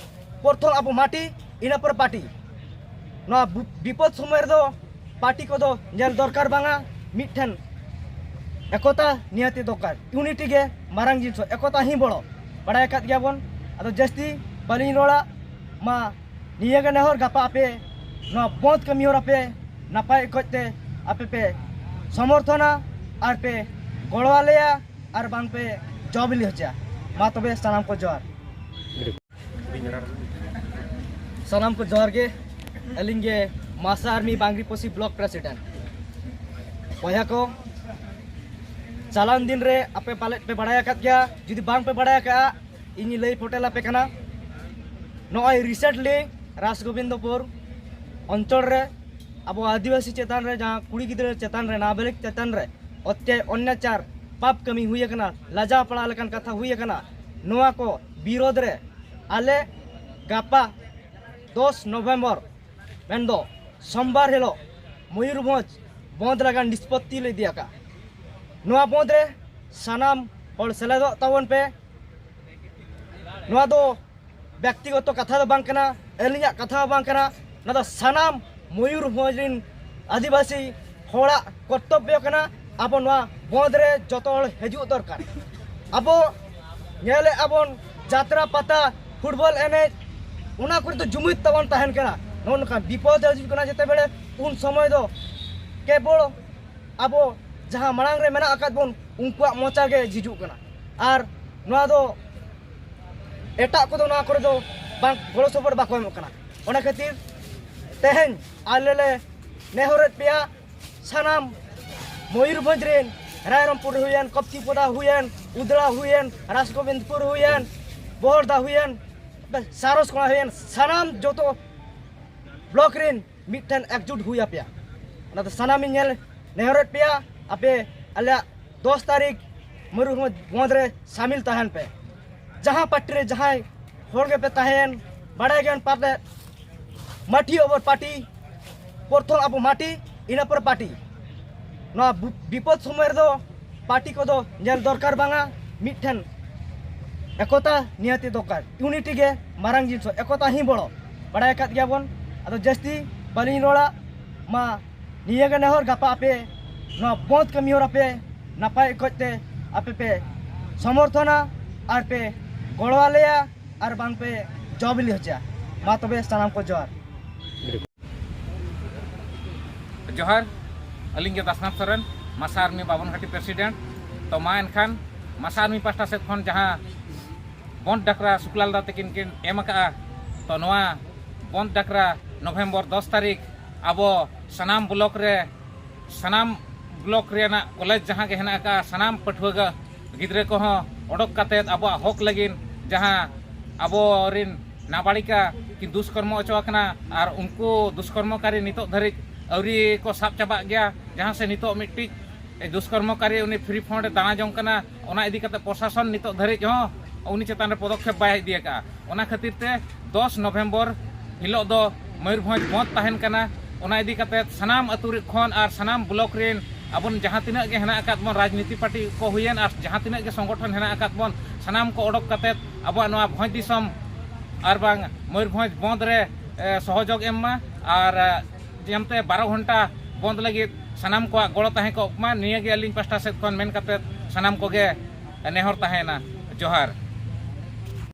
ᱯᱨᱚᱛᱷᱚᱢ ᱟᱵᱚ ᱢᱟᱹᱴᱤ, ᱤᱱᱟᱹ ᱯᱚᱨᱮ ᱯᱟᱨᱴᱤ᱾ ᱱᱚᱣᱟ ᱵᱩ-, ᱵᱤᱯᱚᱫ ᱥᱚᱢᱚᱭ ᱨᱮᱫᱚ ᱯᱟᱨᱴᱤ ᱠᱚᱫᱚ ᱧᱮᱞ ᱫᱚᱨᱠᱟᱨ ᱵᱟᱝᱟ, ᱢᱤᱫᱴᱷᱮᱱ ᱮᱠᱚᱛᱟ ᱱᱤᱦᱟᱹᱛᱤ ᱫᱚᱨᱠᱟᱨ, ᱤᱭᱩᱱᱤᱴᱤ ᱜᱮ ᱢᱟᱨᱟᱝ ᱡᱤᱱᱤᱥ, ᱮᱠᱚᱛᱟ ᱦᱤ ᱵᱚᱲᱚ᱾ ᱵᱟᱲᱟᱭ ᱟᱠᱟᱫ ᱜᱮᱭᱟᱵᱚᱱ᱾ ᱟᱫᱚ ᱡᱟᱹᱥᱛᱤ ᱵᱟᱹᱞᱤᱧ ᱨᱚᱲᱟ, ᱢᱟ ᱱᱤᱭᱟᱹ ᱜᱮ ᱱᱮᱦᱚᱨ, ᱜᱟᱯᱟ ᱟᱯᱮ ᱱᱚᱣᱟ ᱵᱚᱸᱫᱽ ᱠᱟᱹᱢᱤ ᱦᱚᱨᱟ ᱯᱮ ᱱᱟᱯᱟᱭ ᱚᱠᱚᱡ ᱛᱮ ᱟᱯᱮ ᱯᱮ ᱥᱚᱢᱚᱨᱛᱷᱚᱱᱟ ᱟᱨ ᱯᱮ ᱜᱚᱲᱚ ᱟᱞᱮᱭᱟ ᱟᱨ ᱵᱟᱝ ᱯᱮ ᱡᱚ ᱵᱤᱞᱤ ᱦᱚᱪᱚᱭᱟ᱾ ᱢᱟ ᱛᱚᱵᱮ ᱥᱟᱱᱟᱢ ᱠᱚ ᱡᱚᱦᱟᱨ᱾ ᱥᱟᱱᱟᱢ ᱠᱚ ᱡᱚᱦᱟᱨ ᱜᱮ᱾ ᱟᱹᱞᱤᱧ ᱜᱮ ᱢᱟᱥᱟ ᱟᱨᱢᱤ ᱵᱟᱝᱨᱤᱯᱚᱥᱤ ᱵᱞᱚᱠ ᱯᱨᱮᱥᱤᱰᱮᱱᱴ᱾ ᱵᱚᱭᱦᱟ ᱠᱚ, ᱪᱟᱞᱟᱣᱮᱱ ᱫᱤᱱ ᱨᱮ ᱟᱯᱮ ᱯᱟᱞᱮᱫ ᱯᱮ ᱵᱟᱲᱟᱭ ᱟᱠᱟᱫ ᱜᱮᱭᱟ, ᱡᱩᱫᱤ ᱵᱟᱝ ᱯᱮ ᱵᱟᱲᱟᱭ ᱟᱠᱟᱫᱼᱟ, ᱤᱧ ᱞᱟᱹᱭ ᱯᱷᱚᱴᱮᱞ ᱟᱯᱮ ᱠᱟᱱᱟ᱾ ᱱᱚᱜᱼᱚᱭ recently ᱨᱟᱥᱜᱳᱵᱤᱱᱫᱚᱯᱩᱨ ᱚᱧᱪᱚᱞ ᱨᱮ ᱟᱵᱚ ᱟᱹᱫᱤᱵᱟᱹᱥᱤ ᱪᱮᱛᱟᱱ ᱨᱮ, ᱡᱟᱦᱟᱸ ᱠᱩᱲᱤ ᱜᱤᱫᱽᱨᱟᱹ ᱪᱮᱛᱟᱱ ᱨᱮ, ᱱᱟᱵᱟᱞᱤᱜ ᱪᱮᱛᱟᱱ ᱨᱮ ᱚᱛᱭᱟ-, ᱚᱱᱱᱟᱪᱟᱨ, ᱯᱟᱯ ᱠᱟᱹᱢᱤ ᱦᱩᱭ ᱟᱠᱟᱱᱟ, ᱞᱟᱡᱟᱣ ᱯᱟᱲᱟᱣ ᱞᱮᱠᱟᱱ ᱠᱟᱛᱷᱟ ᱦᱩᱭ ᱟᱠᱟᱱᱟ, ᱱᱚᱣᱟ ᱠᱚ ᱵᱤᱨᱳᱫᱷ ᱨᱮ ᱟᱞᱮ ᱜᱟᱯᱟ ᱫᱚᱥ ᱱᱚᱵᱷᱮᱢᱵᱚᱨ ᱢᱮᱱᱫᱚ ᱥᱳᱢᱵᱟᱨ ᱦᱤᱞᱳᱜ ᱢᱚᱭᱩᱨᱵᱷᱚᱸᱡᱽ ᱵᱚᱸᱫᱽ ᱞᱟᱜᱟᱱ ᱱᱤᱥᱯᱚᱛᱛᱤ ᱞᱮ ᱤᱫᱤ ᱟᱠᱟᱫᱼᱟ᱾ ᱱᱚᱣᱟ ᱵᱚᱸᱫᱽ ᱨᱮ ᱥᱟᱱᱟᱢ ᱦᱚᱲ ᱥᱮᱞᱮᱫᱚᱜ ᱛᱟᱵᱚᱱ ᱯᱮ᱾ ᱱᱚᱣᱟ ᱫᱚ ᱵᱮᱠᱛᱤᱜᱚᱛᱚ ᱠᱟᱛᱷᱟ ᱫᱚ ᱵᱟᱝ ᱠᱟᱱᱟ, ᱟᱹᱞᱤᱧᱟᱜ ᱠᱟᱛᱷᱟ ᱦᱚᱸ ᱵᱟᱝ ᱠᱟᱱᱟ᱾ ᱱᱚᱣᱟ ᱫᱚ ᱥᱟᱱᱟᱢ ᱢᱚᱭᱩᱨᱵᱷᱚᱸᱡᱽ ᱨᱮᱱ ᱟᱹᱫᱤᱵᱟᱹᱥᱤ ᱦᱚᱲᱟᱜ ᱠᱚᱨᱛᱚᱵᱵᱚ ᱠᱟᱱᱟ᱾ ᱟᱵᱚ ᱱᱚᱣᱟ ᱵᱚᱸᱫᱽ ᱨᱮ ᱡᱚᱛᱚ ᱦᱚᱲ ᱦᱤᱡᱩᱜ ᱫᱚᱨᱠᱟᱨ᱾ ᱟᱵᱚ ᱧᱮᱞᱮᱫ ᱟᱵᱚᱱ ᱡᱟᱛᱨᱟ ᱯᱟᱛᱟ, ᱯᱷᱩᱴᱵᱚᱞ ᱮᱱᱮᱡ, ᱚᱱᱟ ᱠᱚᱨᱮ ᱫᱚ ᱡᱩᱢᱤᱫ ᱛᱟᱵᱚᱱ ᱛᱟᱦᱮᱱ ᱠᱟᱱᱟ᱾ ᱱᱚᱜᱼᱚ ᱱᱚᱝᱠᱟ ᱵᱤᱯᱚᱫ ᱦᱤᱡᱩᱜ ᱠᱟᱱᱟ ᱡᱮᱛᱮ ᱵᱮᱲᱮ, ᱩᱱ ᱥᱚᱢᱚᱭ ᱫᱚ ᱠᱮᱵᱚᱞ ᱟᱵᱚ ᱡᱟᱦᱟᱸ ᱢᱟᱲᱟᱝ ᱨᱮ ᱢᱮᱱᱟᱜ ᱟᱠᱟᱫ ᱵᱚᱱ, ᱩᱱᱠᱩᱣᱟᱜ ᱢᱚᱪᱟ ᱜᱮ ᱡᱷᱤᱡᱩᱜ ᱠᱟᱱᱟ᱾ ᱟᱨ ᱱᱚᱣᱟ ᱫᱚ ᱮᱴᱟᱜ ᱠᱚᱫᱚ ᱱᱚᱣᱟ ᱠᱚᱨᱮ ᱫᱚ ᱵᱟᱝ, ᱜᱚᱲᱚ ᱥᱚᱯᱚᱦᱚᱫ ᱵᱟᱠᱚ ᱮᱢᱚᱜ ᱠᱟᱱᱟ᱾ ᱚᱱᱟ ᱠᱷᱟᱹᱛᱤᱨ ᱛᱮᱦᱮᱧ ᱟᱞᱮ ᱞᱮ ᱱᱮᱦᱚᱨᱮᱫ ᱯᱮᱭᱟ, ᱥᱟᱱᱟᱢ ᱢᱚᱭᱩᱨᱵᱷᱚᱸᱡᱽ ᱨᱮᱱ, ᱨᱟᱭᱨᱚᱝᱯᱩᱨ ᱦᱩᱭᱮᱱ, ᱠᱚᱯᱛᱤᱯᱚᱫᱟ ᱦᱩᱭᱮᱱ, ᱩᱫᱽᱲᱟ ᱦᱩᱭᱮᱱ, ᱨᱟᱥᱜᱳᱵᱤᱱᱫᱯᱩᱨ ᱦᱩᱭᱮᱱ, ᱵᱚᱦᱚᱲᱫᱟ ᱦᱩᱭᱮᱱ, ᱥᱟᱨᱚᱥᱠᱳᱱᱟ ᱦᱩᱭᱮᱱ, ᱥᱟᱱᱟᱢ ᱡᱚᱛᱚ ᱵᱞᱚᱠ ᱨᱮᱱ ᱢᱤᱫᱴᱷᱮᱱ ᱮᱠᱡᱩᱴ ᱦᱩᱭ ᱟᱯᱮᱭᱟ᱾ ᱚᱱᱟᱛᱮ ᱥᱟᱱᱟᱢᱤᱧ ᱧᱮᱞ ᱱᱮᱦᱚᱨᱮᱫ ᱯᱮᱭᱟ, ᱟᱯᱮ ᱟᱞᱮᱭᱟᱜ ᱫᱚᱥ ᱛᱟᱹᱨᱤᱠᱷ ᱢᱚᱭᱩᱨᱵᱷᱚᱸᱡᱽ ᱵᱚᱸᱫᱽ ᱨᱮ ᱥᱟᱢᱤᱞ ᱛᱟᱦᱮᱱ ᱯᱮ᱾ ᱡᱟᱦᱟᱸ ᱯᱟᱨᱴᱤ ᱨᱮ ᱡᱟᱦᱟᱸᱭ ᱦᱚᱲ ᱜᱮᱯᱮ ᱛᱟᱦᱮᱸᱭᱮᱱ, ᱵᱟᱲᱟᱭ ᱜᱮᱭᱟᱵᱚᱱ ᱯᱟᱞᱮ ᱢᱟᱹᱴᱷᱤ ᱚᱵᱚᱨ ᱯᱟᱨᱴᱤ, ᱯᱨᱚᱛᱷᱚᱢ ᱟᱵᱚ ᱢᱟᱹᱴᱷᱤ, ᱤᱱᱟᱹ ᱯᱚᱨᱮ ᱯᱟᱨᱴᱤ᱾ ᱱᱚᱣᱟ ᱵᱩ-, ᱵᱤᱯᱚᱫ ᱥᱚᱢᱚᱭ ᱨᱮᱫᱚ ᱯᱟᱨᱴᱤ ᱠᱚᱫᱚ ᱧᱮᱞ ᱫᱚᱨᱠᱟᱨ ᱵᱟᱝᱟ, ᱢᱤᱫᱴᱷᱮᱱ ᱮᱠᱚᱛᱟ ᱱᱤᱦᱟᱹᱛᱤ ᱫᱚᱨᱠᱟᱨ, ᱤᱭᱩᱱᱤᱴᱤ ᱜᱮ ᱢᱟᱨᱟᱝ ᱡᱤᱱᱤᱥ, ᱮᱠᱚᱛᱟ ᱦᱤ ᱵᱚᱲᱚ, ᱵᱟᱲᱟᱭ ᱟᱠᱟᱫ ᱜᱮᱭᱟᱵᱚᱱ᱾ ᱟᱫᱚ ᱡᱟᱹᱥᱛᱤ ᱵᱟᱹᱞᱤᱧ ᱨᱚᱲᱟ, ᱢᱟ ᱱᱤᱭᱟᱹ ᱜᱮ ᱱᱮᱦᱚᱨ, ᱜᱟᱯᱟ ᱟᱯᱮ ᱱᱚᱣᱟ ᱵᱚᱸᱫᱽ ᱠᱟᱹᱢᱤ ᱦᱚᱨᱟ ᱯᱮ ᱱᱟᱯᱟᱭ ᱚᱠᱚᱡ ᱛᱮ ᱟᱯᱮ ᱯᱮ ᱥᱚᱢᱚᱨᱛᱷᱚᱱᱟ ᱟᱨ ᱯᱮ ᱜᱚᱲᱚ ᱟᱞᱮᱭᱟ ᱟᱨ ᱵᱟᱝ ᱯᱮ ᱡᱚ ᱵᱤᱞᱤ ᱦᱚᱪᱚᱭᱟ᱾ ᱢᱟ ᱛᱚᱵᱮ ᱥᱟᱱᱟᱢ ᱠᱚ ᱡᱚᱦᱟᱨ᱾ ᱡᱚᱦᱟᱨ, ᱟᱹᱞᱤᱧ ᱜᱮ ᱫᱟᱥᱱᱟᱛᱷ ᱥᱚᱨᱮᱱ, ᱢᱟᱥᱟ ᱟᱨᱢᱤ ᱵᱟᱵᱚᱱ ᱜᱷᱟᱴᱤ ᱯᱨᱮᱥᱤᱰᱮᱱᱴ᱾ ᱛᱚ ᱢᱟ ᱮᱱᱠᱷᱟᱱ ᱢᱟᱥᱟ ᱟᱨᱢᱤ ᱯᱟᱦᱴᱟ ᱥᱮᱫ ᱠᱷᱚᱱ ᱡᱟᱦᱟᱸ ᱵᱚᱸᱫᱽ ᱰᱟᱠᱨᱟ ᱥᱩᱠᱞᱟᱞ ᱫᱟ ᱛᱟᱹᱠᱤᱱ ᱠᱤᱱ ᱮᱢ ᱟᱠᱟᱫᱼᱟ, ᱛᱚ ᱱᱚᱣᱟ ᱵᱚᱸᱫᱽ ᱰᱟᱠᱨᱟ ᱱᱚᱵᱷᱮᱢᱵᱚᱨ ᱫᱚᱥ ᱛᱟᱹᱨᱤᱠᱷ ᱟᱵᱚ ᱥᱟᱱᱟᱢ ᱵᱞᱚᱠ ᱨᱮ, ᱥᱟᱱᱟᱢ ᱵᱞᱚᱠ ᱨᱮᱱᱟᱜ ᱠᱚᱞᱮᱡᱽ ᱡᱟᱦᱟᱸ ᱜᱮ ᱦᱮᱱᱟᱜ ᱟᱠᱟᱫᱼᱟ, ᱥᱟᱱᱟᱢ ᱯᱟᱹᱴᱷᱩᱣᱟᱹ ᱜᱮ, ᱜᱤᱫᱽᱨᱟᱹ ᱠᱚᱦᱚᱸ ᱚᱰᱚᱠ ᱠᱟᱛᱮᱫ ᱟᱵᱚᱣᱟᱜ ᱦᱚᱠ ᱞᱟᱹᱜᱤᱫ ᱡᱟᱦᱟᱸ ᱟᱵᱚᱨᱤᱱ ᱱᱟᱵᱟᱲᱤᱠᱟ ᱠᱤᱱ ᱫᱩᱥᱠᱚᱨᱢᱚ ᱦᱚᱪᱚ ᱟᱠᱟᱱᱟ, ᱟᱨ ᱩᱱᱠᱩ ᱫᱩᱥᱠᱚᱨᱢᱚᱠᱟᱨᱤ ᱱᱤᱛᱚᱜ ᱫᱷᱟᱹᱨᱤᱡ ᱟᱹᱣᱨᱤ ᱠᱚ ᱥᱟᱵ ᱪᱟᱵᱟᱜ ᱜᱮᱭᱟ᱾ ᱡᱟᱦᱟᱸ ᱥᱮ ᱱᱤᱛᱚᱜ ᱢᱤᱫᱴᱤᱡ ᱫᱩᱥᱠᱚᱨᱢᱚᱠᱟᱨᱤ ᱩᱱᱤ ᱯᱷᱨᱤ ᱯᱷᱚᱱᱰ ᱮ ᱫᱟᱬᱟ ᱡᱚᱝ ᱠᱟᱱᱟ, ᱚᱱᱟ ᱤᱫᱤ ᱠᱟᱛᱮ ᱯᱨᱚᱥᱟᱥᱚᱱ ᱱᱤᱛᱚᱜ ᱫᱷᱟᱹᱨᱤᱡ ᱦᱚᱸ ᱩᱱᱤ ᱪᱮᱛᱟᱱ ᱨᱮ ᱯᱚᱫᱚᱠᱷᱮᱯ ᱵᱟᱭ ᱤᱫᱤ ᱟᱠᱟᱫᱼᱟ᱾ ᱚᱱᱟ ᱠᱷᱟᱹᱛᱤᱨ ᱛᱮ ᱫᱚᱥ ᱱᱚᱵᱷᱮᱢᱵᱚᱨ ᱦᱤᱞᱳᱜ ᱫᱚ ᱢᱚᱭᱩᱨᱵᱷᱚᱸᱡᱽ ᱵᱚᱸᱫᱽ ᱛᱟᱦᱮᱱ ᱠᱟᱱᱟ᱾ ᱚᱱᱟ ᱤᱫᱤ ᱠᱟᱛᱮ ᱥᱟᱱᱟᱢ ᱟᱹᱛᱩ ᱨᱮ ᱠᱷᱚᱱ ᱟᱨ ᱥᱟᱱᱟᱢ ᱵᱞᱚᱠ ᱨᱮᱱ ᱟᱵᱚᱱ ᱡᱟᱦᱟᱸ ᱛᱤᱱᱟᱹᱜ ᱜᱮ ᱦᱮᱱᱟᱜ ᱟᱠᱟᱫ ᱵᱚᱱ, ᱨᱟᱡᱽᱱᱤᱛᱤ ᱯᱟᱨᱴᱤ ᱠᱚ ᱦᱩᱭᱮᱱ ᱟᱨ ᱡᱟᱦᱟᱸ ᱛᱤᱱᱟᱹᱜ ᱜᱮ ᱥᱚᱝᱜᱚᱴᱷᱚᱱ ᱦᱮᱱᱟᱜ ᱟᱠᱟᱫ ᱵᱚᱱ, ᱥᱟᱱᱟᱢ ᱠᱚ ᱚᱰᱚᱠ ᱠᱟᱛᱮ ᱟᱵᱚᱣᱟᱜ ᱱᱚᱣᱟ ᱵᱷᱚᱸᱡᱽ ᱫᱤᱥᱚᱢ ᱟᱨ ᱵᱟᱝ ᱢᱚᱭᱩᱨᱵᱷᱚᱸᱡᱽ ᱵᱚᱸᱫᱽ ᱨᱮ, ᱮ, ᱥᱚᱦᱚᱡᱳᱜᱽ ᱮᱢ ᱢᱟ᱾ ᱟᱨ, ᱮ, ᱡᱟᱛᱮ ᱵᱟᱨᱚ ᱜᱷᱚᱱᱴᱟ ᱵᱚᱸᱫᱽ ᱞᱟᱹᱜᱤᱫ ᱥᱟᱱᱟᱢ ᱠᱚᱣᱟᱜ ᱜᱚᱲᱚ ᱛᱟᱦᱮᱸ ᱠᱚᱜ ᱢᱟ, ᱱᱤᱭᱟᱹ ᱜᱮ ᱟᱹᱞᱤᱧ ᱯᱟᱥᱴᱟ ᱥᱮᱫ ᱠᱷᱚᱱ ᱢᱮᱱ ᱠᱟᱛᱮ ᱥᱟᱱᱟᱢ ᱠᱚᱜᱮ ᱱᱮᱦᱚᱨ ᱛᱟᱦᱮᱸᱭᱮᱱᱟ᱾ ᱡᱚᱦᱟᱨ᱾